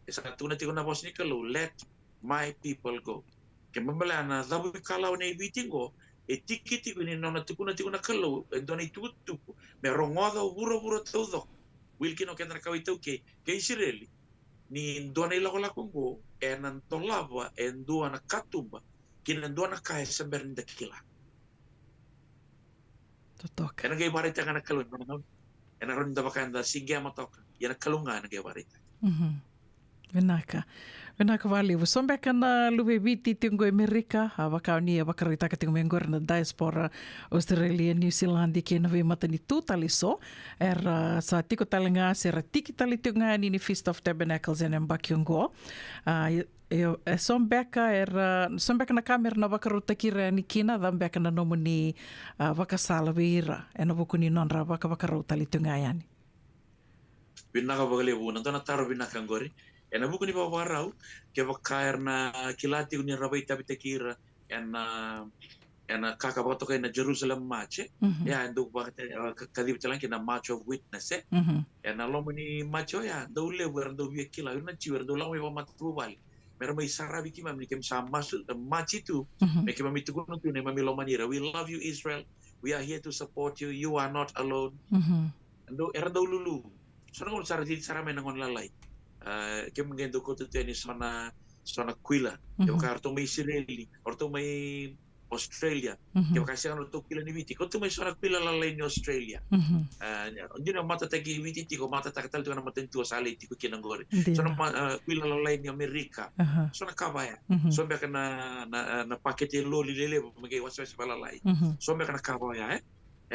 E sa tukuna tiko na vosa ni Kalou, let my people go. Ke baleta na cavu ikalawa nei Viti qo, e tiki tiko ni nona tukuna tiko na Kalou e dua na itukutuku me rogoca o vuravura taucoko, wili kina o keda na kawa iTaukei kei Isireli, ni dua na ilakolako qo ena dolava e dua na katuba ki na dua na ka e se bera ni da kila. Totoka. Ena qai vakaraitaka na Kalou ena gauna, ena rawa ni da vaka eda siqema toka, ia na Kalou ga ena qai vakaraitaka. Mhm. Vinaka. Vinaka vakalevu. So beka na luve i Viti tiko qo i Amerika, a vaka o ni a vakaraitaka tiko mai qori na diaspora Australia, New Zealand kei na veimatanitu tale eso. Era sa tiko tale ga se ra tiki tale tiko ga yani ni Feast of Tabernacles ena yabaki oqo. A, e, e, e so beka era, so beka na ka mera na vakarautaki ira yani kina, cava beka na nomuni, a, vakasala vei ira ena vuku ni nodra vakavakarau tale tiko ga yani? Vinaka vakalevu, na dua na taro vinaka qori. Ena vuku ni vakavakarau, kevaka era na kila tiko ni ra vakaitavitaki ira ena, ena ka ka vakatokai na Jerusalem March, e? Mhm. Ia, e dau vaka, e, ka, kacivi tale ga kina March of Witness, e? Mhm. Ena loma ni March oya, dau levu era dau via kila, ira na Jiu era dau lako mai vakamatavuvale. Mera mai saravi keimami ni keimami sa masu, e, March tu, mhm, me keimami tukuna tu ni keimami lomani ira. We love you, Israel. We are here to support you. You are not alone. Mhm. Dau, era dau lulu. So na gauna sa ra cici sara mai na gone lalai. A, keimami qai dau kauta tu yani so na, so na kuila. Mhm. Kevaka o ratou mai Isireli, o ratou mai Australia. Mhm. Kevaka e sega na nodratou kuila ni Viti, kauta mai so na kuila lalai ni Australia. Mhm. A, dina matataki Viti tiko, matataka tale tiko na matanitu o sa lai tiko kina qori. Dina. So na ma-, a, kuila lalai ni Amerika. Aha. So na ka vaya. Mhm. So beka na, na, na pakete loli lelevu me qai wasewase valalai. Mhm. So beka na ka vaya, e?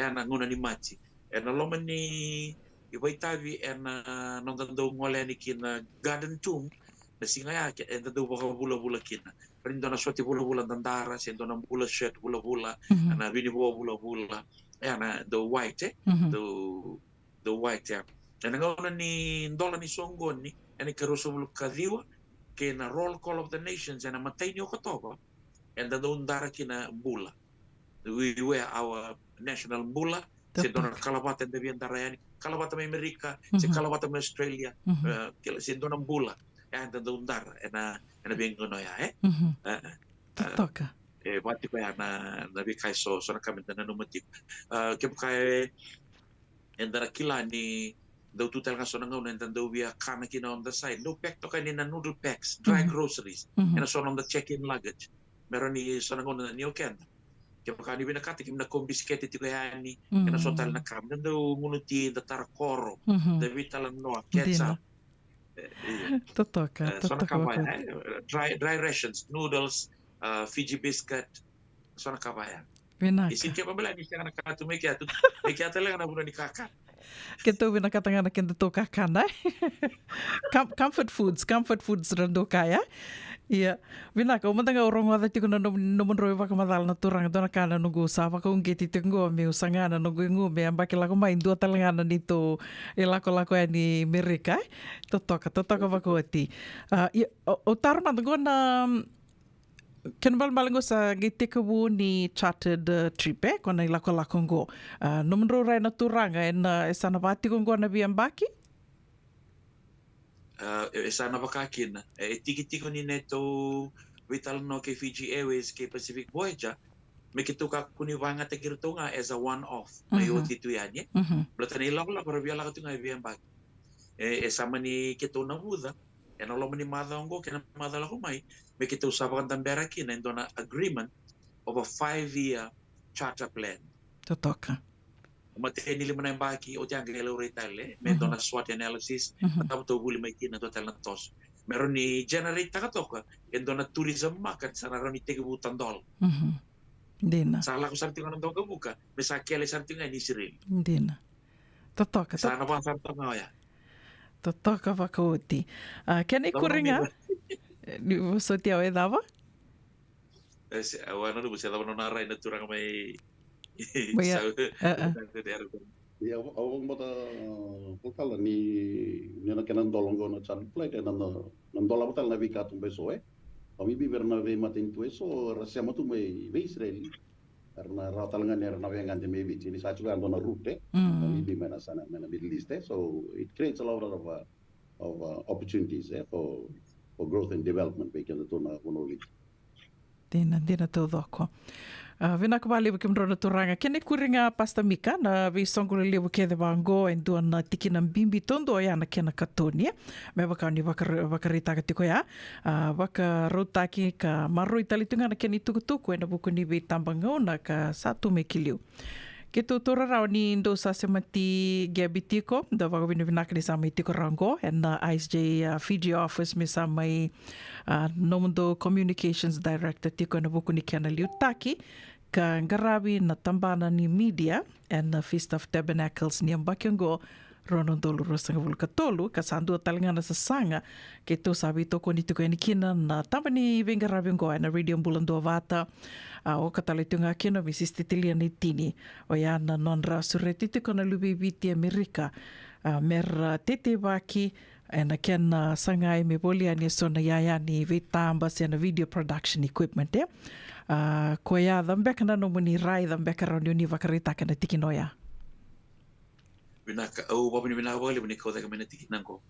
Ena gauna ni Maji. Ena loma ni ivakaitavi ena noda dau gole yani ki na Garden Tomb, na siga ya ke, eda dau vakavulavula kina. Rawa ni dua na sote vulavula dadara, se dua na bula shirt vulavula, mhm, na vinivo vulavula, ena dau white, e? Mhm. Dau, dau white, ya. Ena gauna ni dola ni soqoni, ena ikaruasagavulu ka ciwa, kei na Roll Call of the Nations, ena imatai ni Okotova, eda dau dara kina bula. We wear our national bula, se dua na kalavata eda via dara yani, kalavata mai Amerika, se, mhm, kalavata mai Australia, mhm, e, kila, se dua na bula, e, eda dau dara ena, ena veigauna oya, e? Mhm. E, e, totoka. E, vaka tiko ya na, na veika eso, so na ka meda nanuma tiko. E, kevaka e, eda na kila ni dau tu tale ga so na gauna eda dau via kana kina on the side. Dau pack toka yani na noodle packs, dry, mhm, groceries. Mhm. Ena so na noda check-in luggage. Me rawa ni so na gauna ni o keda. Kevaka ni vinakata, keimami na kau bisikete tiko yani. Mhm. Ena so tale na ka. Da dau gunu ti, da tara koro. Mhm. Da veitalanoa, catch up. Dina. E, io. Totoka, e, so na totoka ka vaya, vakauti. E, dry, dry rations, noodles, a, Fiji biscuit, so na ka vaya. Vinaka. E sega ni kevaka beka ni sega na ka tu mai kea tu, mai kea tale ga na vanua ni kakana. Keitou vinakata ga na kedatou kakana, e? Com-, comfort foods, comfort foods ra dau kaya. Ia, vinaka, au mada ga au rogoca tiko na nom-, nomudrau ivakamacala na turaga, dua na ka na noqu sa vakauqeti tiko qo meu saga na noqu igu me yabaki lako mai, dua tale ga na neitou ilakolako yani Amerika, e? Totoka, totoka vakaoti. A, ia, au, au taro mada qo na, kena ibalebale qo sa qai tekivu ni chartered, e, trip, e, ko na ilakolako qo. A, nomudrau rai na turaga, ena, e sa na vaka tiko qo na veiyabaki? A, e, e sa na vaka kina. E, e tiki tiko ni neitou veitalanoa kei Fiji Airways, kei Pacific Voyager, me keitou kakua ni vakayagataki iratou ga as a one-off. Mai, mhm, oti tu yani, e? Mhm. Baleta na ilakolako ra via lako tu ga e veiyabaki. E, e sa mani keitou navuca ena loma ni macawa oqo kei na macawa lako mai, me keitou sa vakadabera kina e dua na agreement of a five-year charter plan. Totoka. Matai ni lima na yabaki, oti ya qai laurai tale me dua na, mhm, SWOT analysis, mhm, na cava tou vuli mai kina, dua tale na toso. Me rawa ni generate-taka toka e dua na tourism market sa na rawa ni tekivu tadola. Mhm. Dina. Sa lako sara tiko na dokavuka, me sa kele sara tiko ga ni Isireli. Dina. Totoka, sa na vaka sara toka ga oya. Totoka vakaoti. A, kena ikuri ga. Ni vosoti au e cava? E, se, au a nanuma se cava nona rai na turaga mai. Mai, sa, e, e. Ia, au, au vakabauta, a, vakatala ni, ni na kena dola qo na charter flight, e na, na, na dola vakatala na veikatuba eso, e? Vakabibi vei ira na veimatanitu eso era sema tu mai vei Isireli. Era na rawa tale ga ni era na veiqaravi mai Viti ni sa tiko ya dua na route, e? Mm. Vakabibi mai na sana, mai na Middle East, e? So it creates a lot of, uh, of, uh, opportunities, e? For, for growth and development vei keda tu na vanua o Viti. Dina, dina taucoko. A, vinaka vakalevu kemudrau na turaga. Kena ikuri ga, Pastor Mika, na veisoqo lelevu kece vaqo, e dua na tikina bibi taudua ya na kena katoni, e? Me vaka ni vakara-, vakaraitaka tiko ya. A, vakarautaki ka maroroi tale tu ga na kena itukutuku ena vuku ni veitabagauna ka sa tu mai ki liu. Keitou taura rawa ni dou sa semati Gabi tiko, da vakavinavinaka ni sa mai tiko rawa qo ena I S J, a, Fiji office, me sa mai, a, nomudou communications director tiko ena vuku ni kena liutaki ka qaravi na tabana ni media ena Feast of Tabernacles ni yabaki oqo, rua na udolu ruasagavulu ka tolu, ka sa dua tale ga na sasaga keitou sa veitokoni tiko yani kina na taba ni veiqaravi oqo ena Radio Bula Duavata. A, oka tale tu ga kina o Misisi Titilia Naitini, oya na nodra sureti tiko na luve i Viti e Amerika, a, mera teteivaki ena kena sagai me voli yani eso na iyaya ni veitaba se na video production equipment, e? A, koya ca beka na nomuni raica beka rawa ni o ni vakaraitaka ena tikina oya? Vinaka, au vakavinavinaka vakalevu ni kau cake mai na tikina qo.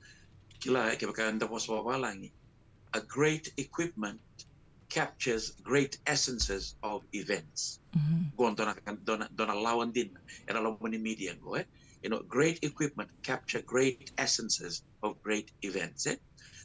Kila, e, kevaka eda vosa vavalagi, a great equipment captures great essences of events. Mhm. Qo dua na, dua na, dua na lawa dina ena loma ni media qo, e? You know, great equipment capture great essences of great events, e?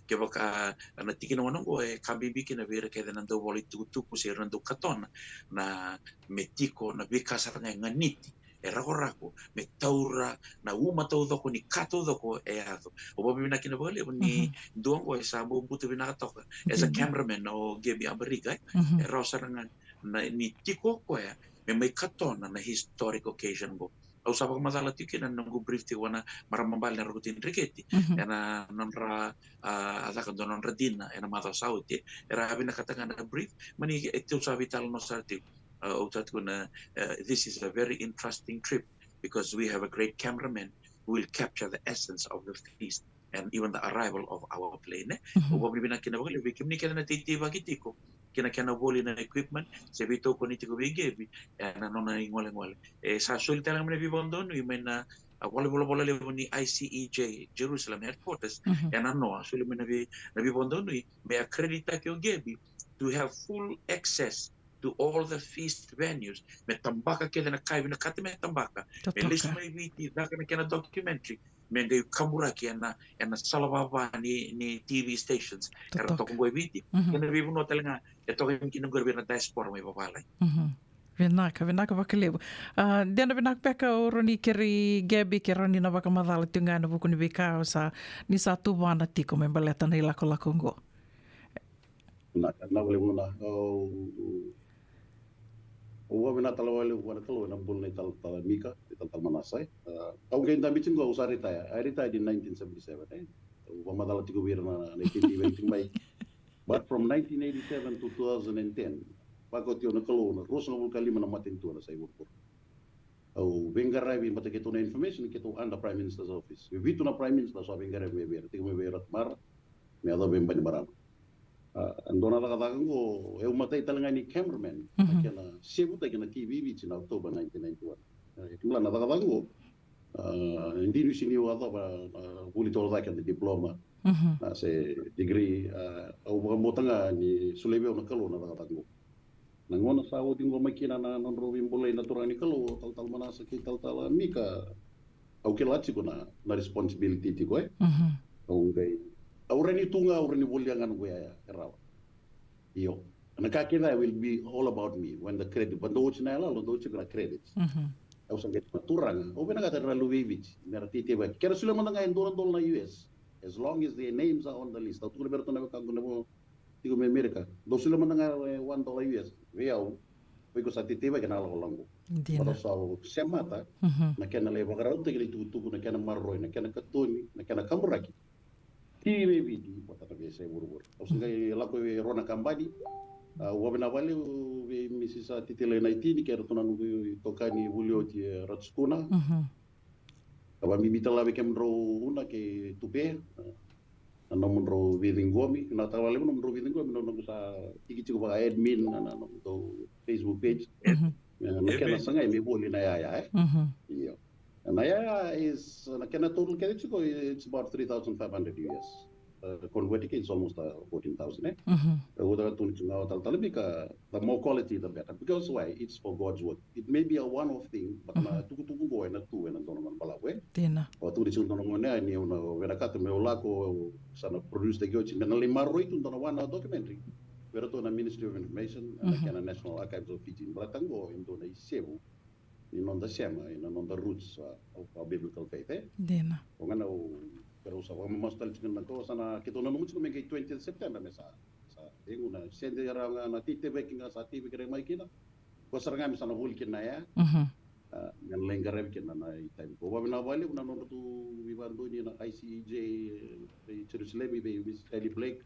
Kevaka na tikina gona qo e ka bibi kina vei ira kece na dau vola itukutuku se ira na dau katona, na me tiko na veika sara ga e ganiti, e rakorako, me taura na uma taucoko ni ka taucoko e yaco. Au vakavinavinaka kina vakalevu ni, mhm, dua qo e sa bau butu vinaka toka as a, dina, cameraman o Gabi Abariga, e? Mhm. E rawa sara ga na, ni tiko o koya me mai katona na historic occasion qo. Au sa vakamacala tiko kina na noqu brief tiko vua na marama bale na Roko Tui Dreketi, mhm, ena nodra, a, a caka dua na nodra dina ena macawa sa oti, era vinakata ga na brief, mani e tou sa veitalanoa sara tiko. A, au sa tukuna, uh, this is a very interesting trip because we have a great cameraman who will capture the essence of the feast and even the arrival of our plane, e? Mhm. Au vakavinavinaka kina vakalevu vei kemuni kece na teiteivaki tiko kei na kena voli na equipment se veitokoni tiko vei Gabi ena nona igolegole. E sa soli tale ga mai na veivakadonui mai na, a, valenivolavola levu ni I C E J Jerusalem headquarters, mhm, ena noa, soli mai na vei, na veivakadonui me accreditaki o Gabi to have full access to all the feast venues, me tabaka kece na ka e vinakata me tabaka, me, totoka, lesu mai Viti, caka na kena documentary, me qai kaburaki ena, ena sala vava ni, ni T V stations era, totoka, toka qo e Viti, mhm, kei na veivanua tale ga e toka yani kina qori vei ira na diaspora mai vavalagi. Mhm. Vinaka, vinaka vakalevu. A, dina vinaka beka o rawa ni kerei Gabi ke rawa ni na vakamacala tu ga ena vuku ni veika o sa, ni sa tuvana tiko me baleta na ilakolako qo. Na, na vale vuna, au, au vakavinavinaka tale vakalevu vua na Kalou ena bula nei talatala Mika, nei talatala Manasa, e. A, au qai dabe tiko qo, au sa retire. I retired in nineteen seventy-seven, e. Au vakamacala tiko vei ira na, na iteitei vei tiko mai. But from nineteen eighty-seven to two thousand and ten, vakaoti au na Kalou, na ruasagavulu ka lima na matanitu ena sa i vuravura. Au veiqaravi, baleta keitou na information, keitou under Prime Minister's office. Vitu na Prime Minister sa veiqaravi mai vei ira, tiko mai vei Ratmara, me yacova vei Bainimarama. A, dua na cakacaka qo, e, au matai tale ga ni cameraman, na, mhm, kena sevutaki na T V Viti na October nineteen ninety-one. E, kemula na cakacaka qo, a, e dina ni sega ni yacova, a, vuli toro cake na diploma, mhm, a, se degree, a, au vakabauta ga ni solia vei au na Kalou na cakacaka qo. Na gauna sa oti qo mai kina na, na nodrau veibulai na turaga ni Kalou, talatala Manasa kei talatala Mika, au kila tiko na, na responsibility tiko, e. Mhm. Au qai, au rawa ni tu ga, au rawa ni volia ga noqu iyaya, e rawa. Io. Na ka kece will be all about me. When the credit, but dou oti na yalo, dou oti na credit. Mhm. Au sa qai tukuna, turaga, au vinakata era luve i Viti, mera teitei vaka. Ke ra solia mada ga e dua na dola na U S, as long as their names are on the list. Au tukuna vei iratou na wekaqu na vo, tiko mai Amerika. Dou solia mada ga e one dollar U S vei au, vei iko sa teitei vaka na ilakolako qo. Dina. Baleta au sa semata, mhm, na kena lai vakarautaki na itukutuku, na kena maroroi, na kena katoni, na kena kaburaki. Tini mai Viti vata na veiyasai vuravura. Au sa qai lako vei rua na kabani. A, au vakavinavinaka vakalevu vei Misisi Titilia Naitini kei iratou na noqu itokani vuli oti, e, Ratu Sukuna. Mhm. Ka vakabibi tale ga vei kemudrau Una kei Tupe. na nomudrau veiciqomi, na tavalevu nomudrau veiciqomi, na nomudrau sa tiki tiko vaka admin na, na nomudrau Facebook page. Mhm. E, na E kena vei- sagai me voli na yaya, e? Mhm. Io. Na yaya is, na kena total kece tiko, it's about three thousand five hundred U S. Uh, convert ki, it's almost, uh, fourteen thousand, e? Mhm. E, uta ka tuni tiko ga o talatala Mika, the more quality, the better. Because why? It's for God's work. It may be a one-off thing, but na Mhm. tukutuku qo ena tu ena dua na gauna balavu, e? Dina. O tukuni tiko dua na gauna ya ni au na vinakata meu lako, sa na produce taki oti, me na lai maroroi tu dua na one hour documentary vei iratou na Ministry of Information, na Mhm. kena National Archives of Fiji. Baleta qo e dua na isevu ni noda sema, ena noda roots, uh, of our biblical faith, e? Dina. O ga na au, keirau sa vakamamasu tale tiko na ko, sa na keitou nanuma tiko me qai twentieth September me sa, sa, e, na sede era ga na teitei ga sa teivaki ira mai kina. Ko sara ga me sa na voli kina ya. Mhm. Ah, me na lai qaravi kina na itavi. Ko vavinavinaka vakalevu na nodratou veivakadonui na I C E J, e, Jerusalemi, vei Miss Ellie Blake.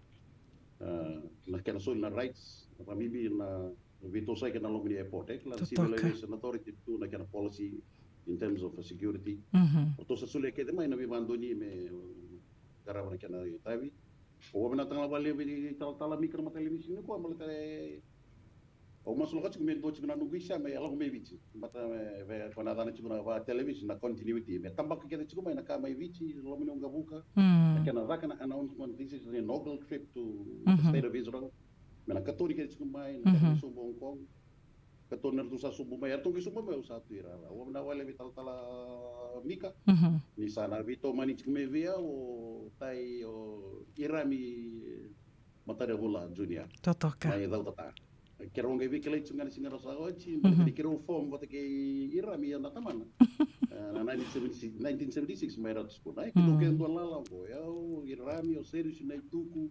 Ah, na kena soli na rights, na vakabibi na veitosoyaki ena loma ni airport, e, kila na Totoka. Civil Aviation Authority tu na kena policy in terms of security. Mhm. Ratou sa solia kece mai na veivakadonui me, uh, qarava na kena itavi. Au vakavinavinaka vakalevu vei talatala Mika na mataqali emission nikua, baleta e, au masulaka tiko me dua tiko na noqu isema e lako mai Viti. Baleta me, me ko na yacana tiko na vakatelevision na continuity. Me tabaka kece tiko mai na ka mai Viti, loma ni waqavuka. Mm. Na kena caka na announcement, this is the inaugural trip to the Mhm. state of Israel. Me na katoni kece tiko mai, na kena Mhm. sobu Hong Kong. Katoni na ratou sa sobu mai, eratou qai sobu mai, au sa tu i rara. Au vakavinavinaka vakalevu vei talatala Mika. Mhm. Ni sa na veitomani tiko mai vei au o tai o Irami Matarevula Junior. Totoka. Mai Cautata. Keirau qai veikilai tiko ga na siga ra sa oti, Mhm. baleta ni keirau form vata kei Irami ia na tamana. E, na nineteen seventy-six, nineteen seventy-six mai Ratu Sukuna. E, keitou Mm. kece dua lala qo, o yau, Irami, o Serius Naituku,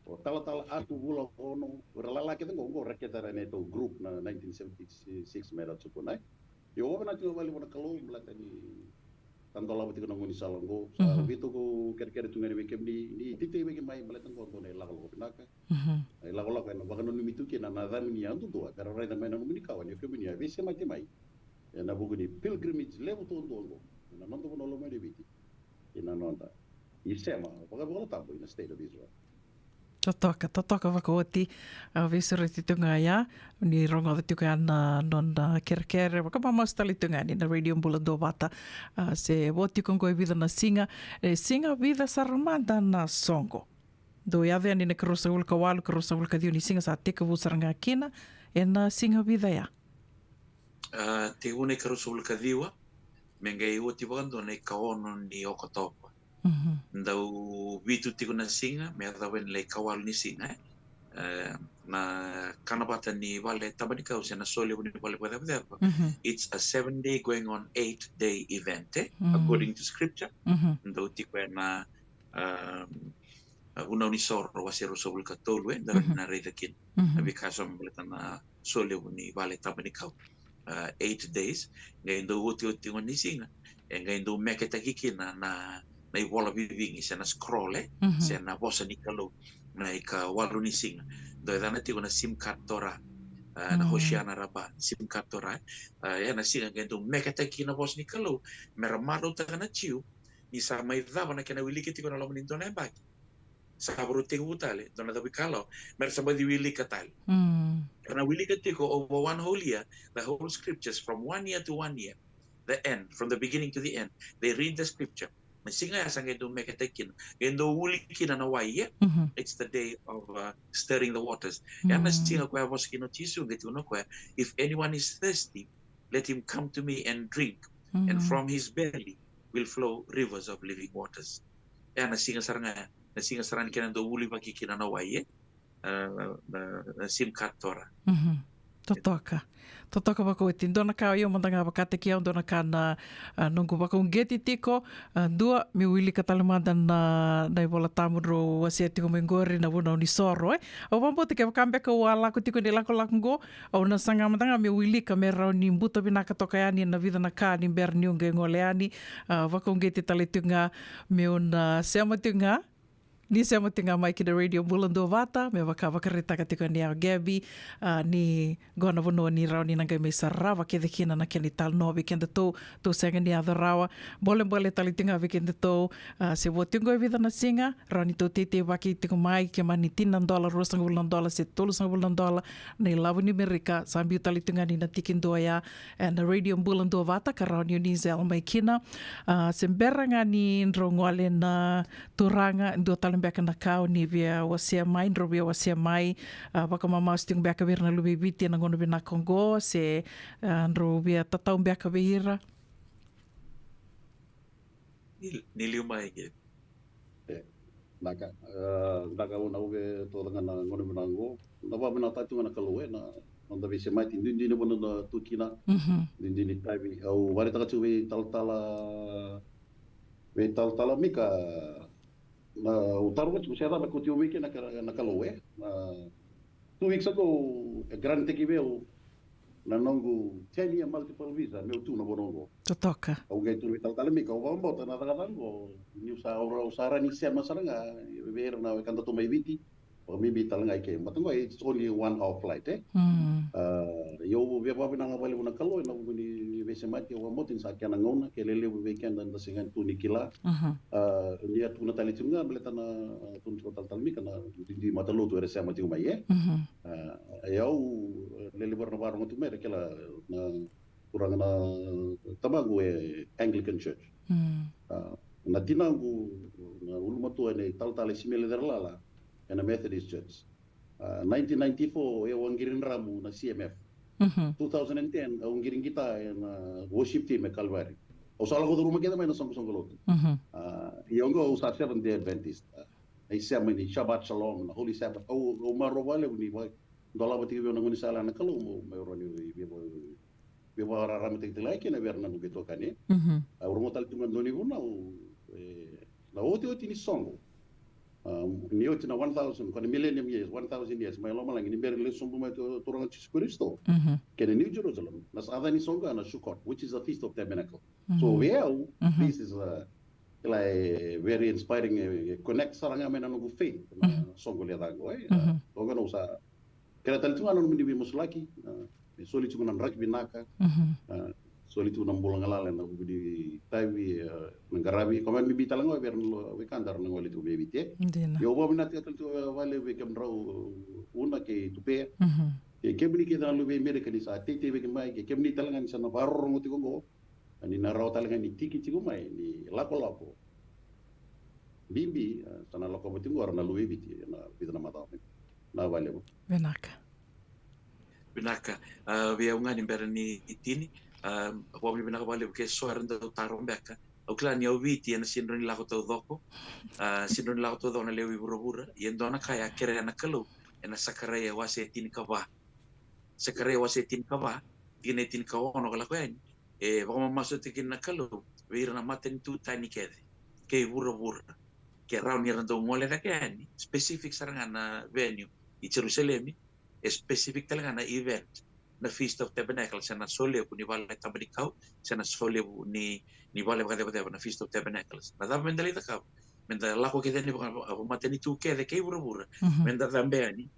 o talatala Atu Vulaono, o ira lala kece qo, qo ra kece era neitou group na nineteen seventy-six mai Ratu Sukuna. Io, au vakavinavinaka tiko vakalevu vua na Kalou, baleta ni sa dolava tiko na gaunisala qo. Sa Mhm. veitoko kerekere tu ga yani vei kemuni, ni teitei vei kemuni mai, baleta qo dua na ilakolako vinaka. Mhm. Na ilakolako ena vakananumi tu kina na yacamuni yadudua, me ra raica mai na nomuni kawa ni o kemuni a veisemati mai ena vuku ni pilgrimage levu duadua qo ena noda vanua lomani Viti, ena noda isema vakaivolatabu ena State of Israel. Totoka, totoka vakaoti. A, veisureti tu ga ya, ni rogoca tiko ya na nona kerekere, vakamamasu tale tu ga yani na Radio Bula Duavata. A, se vo tiko qo e vica na siga, e siga vica sara mada na soqo. Dou yaco yani na ikaruasagavulu ka walu, ikaruasagavulu ka ciwa ni siga sa tekivu sara ga kina, ena siga vica ya? A, tekivu na ikaruasagavulu ka ciwa, me qai oti vakadua na ikaono ni Okotova. Mhm. Dau vitu tiko na siga, me yacova ni lai ikawalu ni siga, e. E, na kana vata ni vale tabanikau se na solevu ni vale vakacevaceva. Mhm. It's a seven day going on eight day event, e, Mm. according to scripture. Mhm. Dau tiko ena, um, a, Vunau ni Soro, wase ruasagavulu ka tolu, e, da Mhm. na raica kina. Mhm. Na veika eso me baleta na solevu ni vale tabanikau. A, eight days, qai dau otioti gona ni siga, e qai dau meketaki kina na, na ivola vivigi, se na scroll, e, Mhm. se na vosa ni Kalou, na ikawalu ni siga. Dau yacana tiko na Simchat Torah, a, na Mm. Hoshana Rabbah, Simchat Torah, e. A, ena siga qai dau meketaki kina na vosa ni Kalou, me ra marautaka na Jiu, ni sa mai cava na kena wiliki tiko ena loma ni dua na yabaki. Sa vakarau tekivu tale, dua na cavu ikalawa, me ra sa baci wilika tale. Mm. Ra na wilika tiko over one whole year, the whole scriptures from one year to one year, the end, from the beginning to the end. They read the scripture. Na siga ya sa qai dau meketaki kina, qai dau uli kina na wai, e? Mhm. It's the day of, uh, stirring the waters. Ya na Mm. siga koya vosa kina o Jisu, qai tukuna o koya, "If anyone is thirsty, let him come to me and drink, and Mm. from his belly will flow rivers of living waters." Ya na siga sara ga, na siga sara ni kena dau ulivaki kina na wai, e? A, na, na, na Simchat Torah. Mhm. Totoka. Totoka vakaoti. Dua na ka o yau mada ga vakataki au, dua na ka na, a, noqu vakauqeti tiko, a, dua, meu wilika tale mada na, na iVola Tabu drau wasea tiko mai qori, na Vunau ni Soro, e. Au vakabauta kevaka beka au a lako tiko ni lakolako qo, au na saga mada ga meu wilika me rawa ni buta vinaka toka yani na vica na ka ni bera niu qai gole yani, a, vakauqeti tale tiko ga meu na sema tiko ga Ni sema tiko ga mai ki na Radio Bula Duavata, me vaka vakaraitaka tiko yani o Gabby, a, ni qo na vanua ni rawa ni na qai mai sarava kece kina na kena italanoa vei kedatou. Tou sega ni yaco rawa. Bolebole tale tiko ga vei kedatou, a, se vo tiko qo e vica na siga, rawa ni tou teitei vaki tiko mai, ke mani tini na dola, ruasagavulu na dola, se tolusagavulu na dola na ilavo ni Merika. Sa biu tale tiko ga yani na tikidua ya ena Radio Bula Duavata, ka rawa ni o ni zela mai kina. A, se bera ga ni drau gole na turaga, dua tale beka na ka o ni via wasea mai, drau via wasea mai, a, vakamamasu tiko beka vei ira na luve i Viti ena gauna vinaka oqo, se, a, drau via tatau beka vei ira. Ni, ni liu mai ke. E, naka, e, naka au na uve toka ga na gauna vinaka oqo. Na vakavinakataka tu ga na Kalou, e, na, na noda veisemati, duidui ni vanua da tu kina. Mhm. Duidui ni tavi, au vakaraitaka tu vei talatala, vei talatala Mika, na, au taroga tiko se cava e kauti au mai ke na Ka-, na Kalou, e. Na, two weeks ago, e grant-taki vei au na noqu ten year multiple visa, meu tu na vanua oqo. Totoka. Au qai tu vei talatala Mika, au vakabauta na cakacaka oqo, niu sa, au, au sa rawa ni sema sara ga vei ira na wekadatou mai Viti. Vakabibi tale ga i ke, but oqo it's only one hour flight, e? Mm. A, io, au via vakavinavinaka vakalevu na Kalou ena vuku ni veisemati, au vakabauta ni sa kena gauna, ke lelevu vei keda eda sega tu ni kila. Mhm. A, ni a tukuna tale tiko ga, baleta na, a, tukuna tiko talatala Mika na duidui matalotu era sema tiko mai, e? Mhm. A, e au, e, lelevu era na vakarogo tiko mai, era kila na turaga na tamaqu e Anglican Church. Mm. A, na tinaqu, na ulumatua nei talatala Simele Cerelala, ena Methodist Church. A, nineteen ninety-four, e au a qiri dramu na C M F. Mhm. Two thousand and ten, au qiri qita ena worship team e Calvary. Au sa lako curuma kece mai na soqosoqo lotu. Mhm. A, ia oqo au sa Seventh Day Adventist. A, na isema ni Shabbat Shalom, na Holy Sabbath. Au, au marau vakalevu ni vakadolava tiko vei au na gaunisala na Kalou, meu, meu rawa ni vei, vei, veivakararamataki tale ga kina vei ira na noqu itokani. Mhm. Au rogo tale tu ga dua ni vunau, e, na otioti ni soqo. A, ni oti na one thousand, ko na millennium years, one thousand years, mai lomalagi, ni bera ni lesu sobu mai tu, Turaga Jisu Karisito. Mhm. Kei na New Jerusalem, na yaca ni soqo na Sukkot, which is a Feast of Tabernacle. So, mhm, vei au, mhm, this is a, like, very inspiring, e, e connect sara ga mai na noqu faith, na, mhm, soqo lecaqa, e? Mhm. A, toka na usa, kena tale tu ga na nomuni veimasulaki, a, me soli tiko na draki vinaka, mhm, a, soli tiko na bula galala ena vuku ni tavi, a, na qaravi, ka mai bibi tale ga vei ira na lo-, wekada era na gole tiko mai Viti, e? Dina. Io, au vakavinavinaka tale tiko vakalevu vei kemudrau Una kei Tupea. Mhm. Kei kemuni kece na luve i Merika ni sa teitei vaki mai, kei kemuni tale ga ni sa na vakarorogo tiko oqo. Ni na rawa tale ga ni tiki tiko mai, ni lakolako bibi, a, sa na lakova tiko qo na luve i Viti ena vica na macawa mai. Na vakalevu. Vinaka. Vinaka. A, vei au ga ni bera ni tini, a, vakavinavinaka vakalevu ke so era dau taro beka. Au kila ni au Viti ena sega ni lako taucoko. A, sega ni lako taucoko na lewe i vuravura. Ia e dua na ka e a kerea na Kalou ena Sakaraia wase tinikava. Sakaraia wase tinikava, tikina e tinikaono ka lako yani. E vakamamasu tiko kina na Kalou vei ira na matanitu tani kece kei vuravura, ke rawa ni ra dau gole cake yani, specific sara ga na venue i Jerusalemi, e specific tale ga na event, na Feast of Tabernacles, se na solevu ni vale taba ni kau, se na solevu ni, ni vale vakacevaceva, na Feast of Tabernacles. Na cava meda lai cakava? Meda lako kece yani vaka, vakamatanitu kece kei vuravura, mhm, meda cabe yani,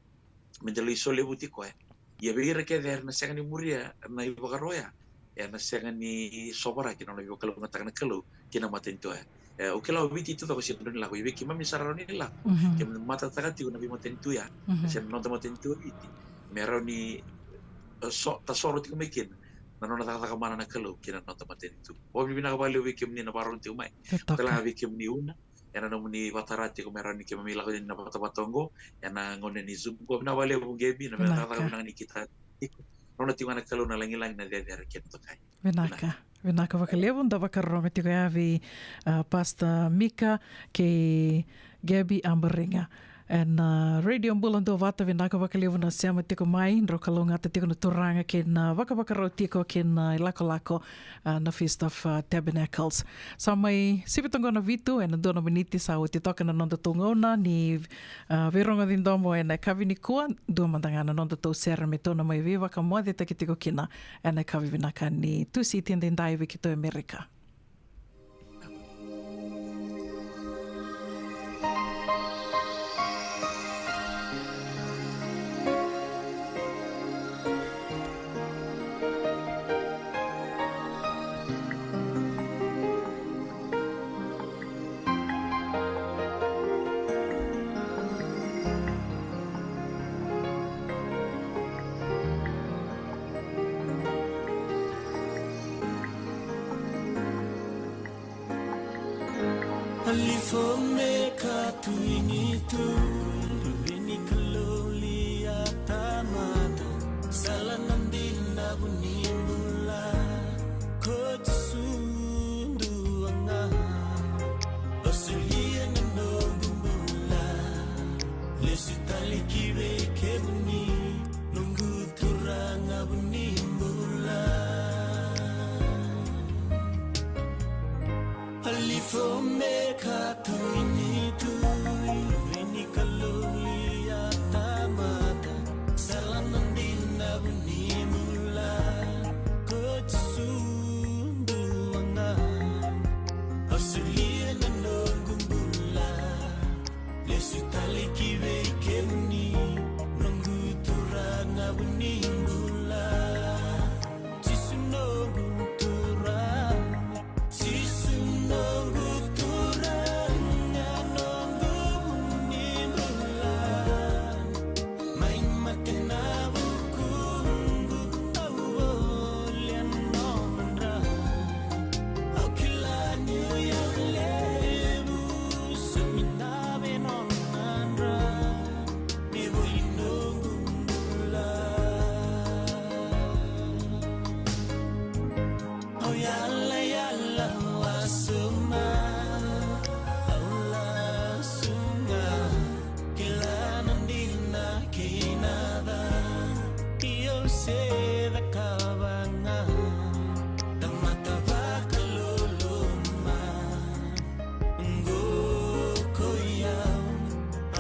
meda lai solevuti koya. Ia vei ira kece era na sega ni muria na ivakaro ya, ena sega ni sovaraki na nona veivakalougatataka na Kalou ki na matanitu ya. E, au kila o Viti taucoko sega ni lako, ia vei keimami sa rawa ni lako, mhm, keimami matataka tiko na veimatanitu ya, mhm, se na noda matanitu o Viti, me rawa ni, e, so, tasoro tiko mai kina na nona cakacaka mana na Kalou ki na noda matanitu. Vakavinavinaka vakalevu vei kemuni na vakarorogo tiko mai. Totoka. Kila vei kemuni Una, ena nomuni vakatara tiko me rawa ni keimami lako yani na vatavata oqo ena gauna ni Zoom. Ko vinaka vakalevu Gabi, na me, vinaka, cakacaka vinaka ni kita tiko. Nona tiko ga na Kalou na lagilagi, na cecere kei na dokai. Vinaka. Vinaka. Vinaka vakalevu, da vakarorogo tiko ya vei, a, Pastor Mika kei Gabi Abariga. Ena, a, Radio Bula Duavata, vinaka vakalevu na sema tiko mai, drau kalougata tiko na turaga kei na vakavakarau tiko kei na ilakolako, a, na Feast of, a, Tabernacles. Sa mai sivi toka na vitu, ena dua na miniti sa oti toka na nodatou gauna ni, a, veirogoci domo ena yakavi nikua, dua mada ga na nodatou sere me tou na mai veivakamocetaki tiko kina ena yakavi vinaka ni Tusiti edaidai vei keitou e Amerika. Alifo me ka tuini tu, vini kaloli a tamata, sala na dina vuni bula, ko Jisu duaga. O solia na noqu bula, lesu tale ki vei kemuni, noqu Turaga vuni bula. Alifo me ka tuini tu, vini kaloli a tamata, sala na dina vuni bula, ko Jisu duaga. O solia na noqu bula, lesu tale ki vei kemuni, noqu Turaga vuni bula. Jisu noqu Turaga, Jisu noqu Turaga, noqu vuni bula. Mai mate na vukuqu, au volia nona dra. Au kila ni o yau levu, sa mi dave nona dra. Me voli noqu bula. Au yalayala wasoma, au lasu ga, kila na dina kei na ca, io se cakava ga, tamata vakaloloma. Oqo ko i au,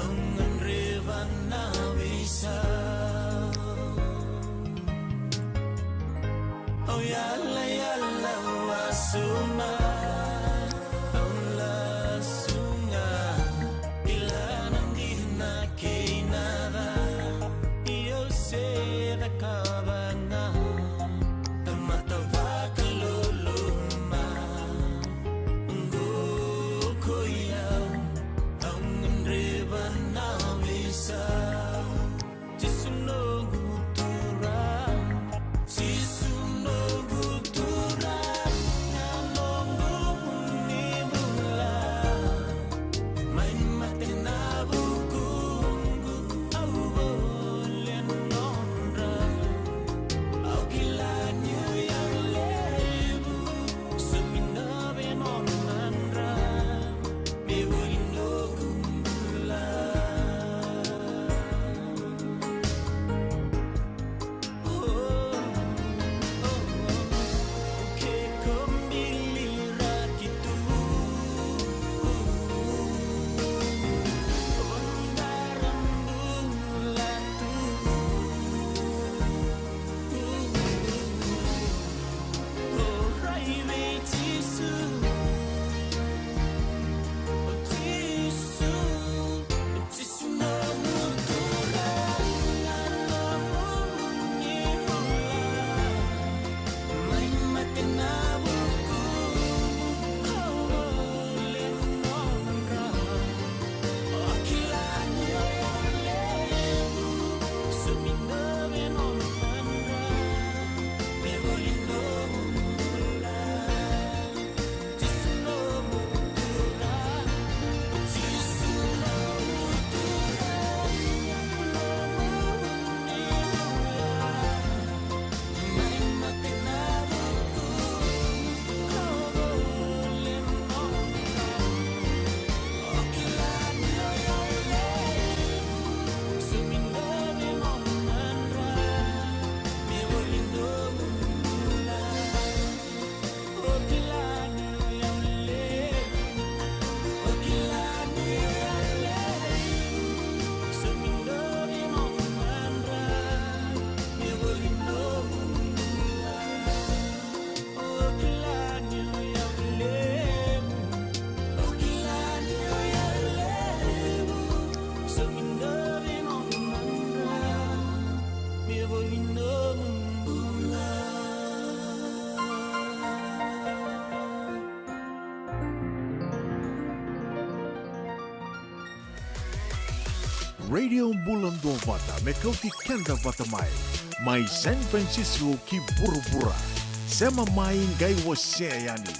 au gadreva na veisau. Au yalayala wasoma, au lasu ga, kila na dina kei na ca, io se cakava ga, tamata vakaloloma. Oqo ko i au, au gadreva na veisau. Jisu noqu Turaga, Jisu noqu Turaga, noqu vuni bula. Mai mate na vukuqu, au volia nona dra. Au kila ni o yau levu, sa mi dave nona dra. Me voli noqu bula. Radio Bula Duavata me kauti keda vata mai, mai San Francisco ki vuravura. Sema mai qai wasea yani.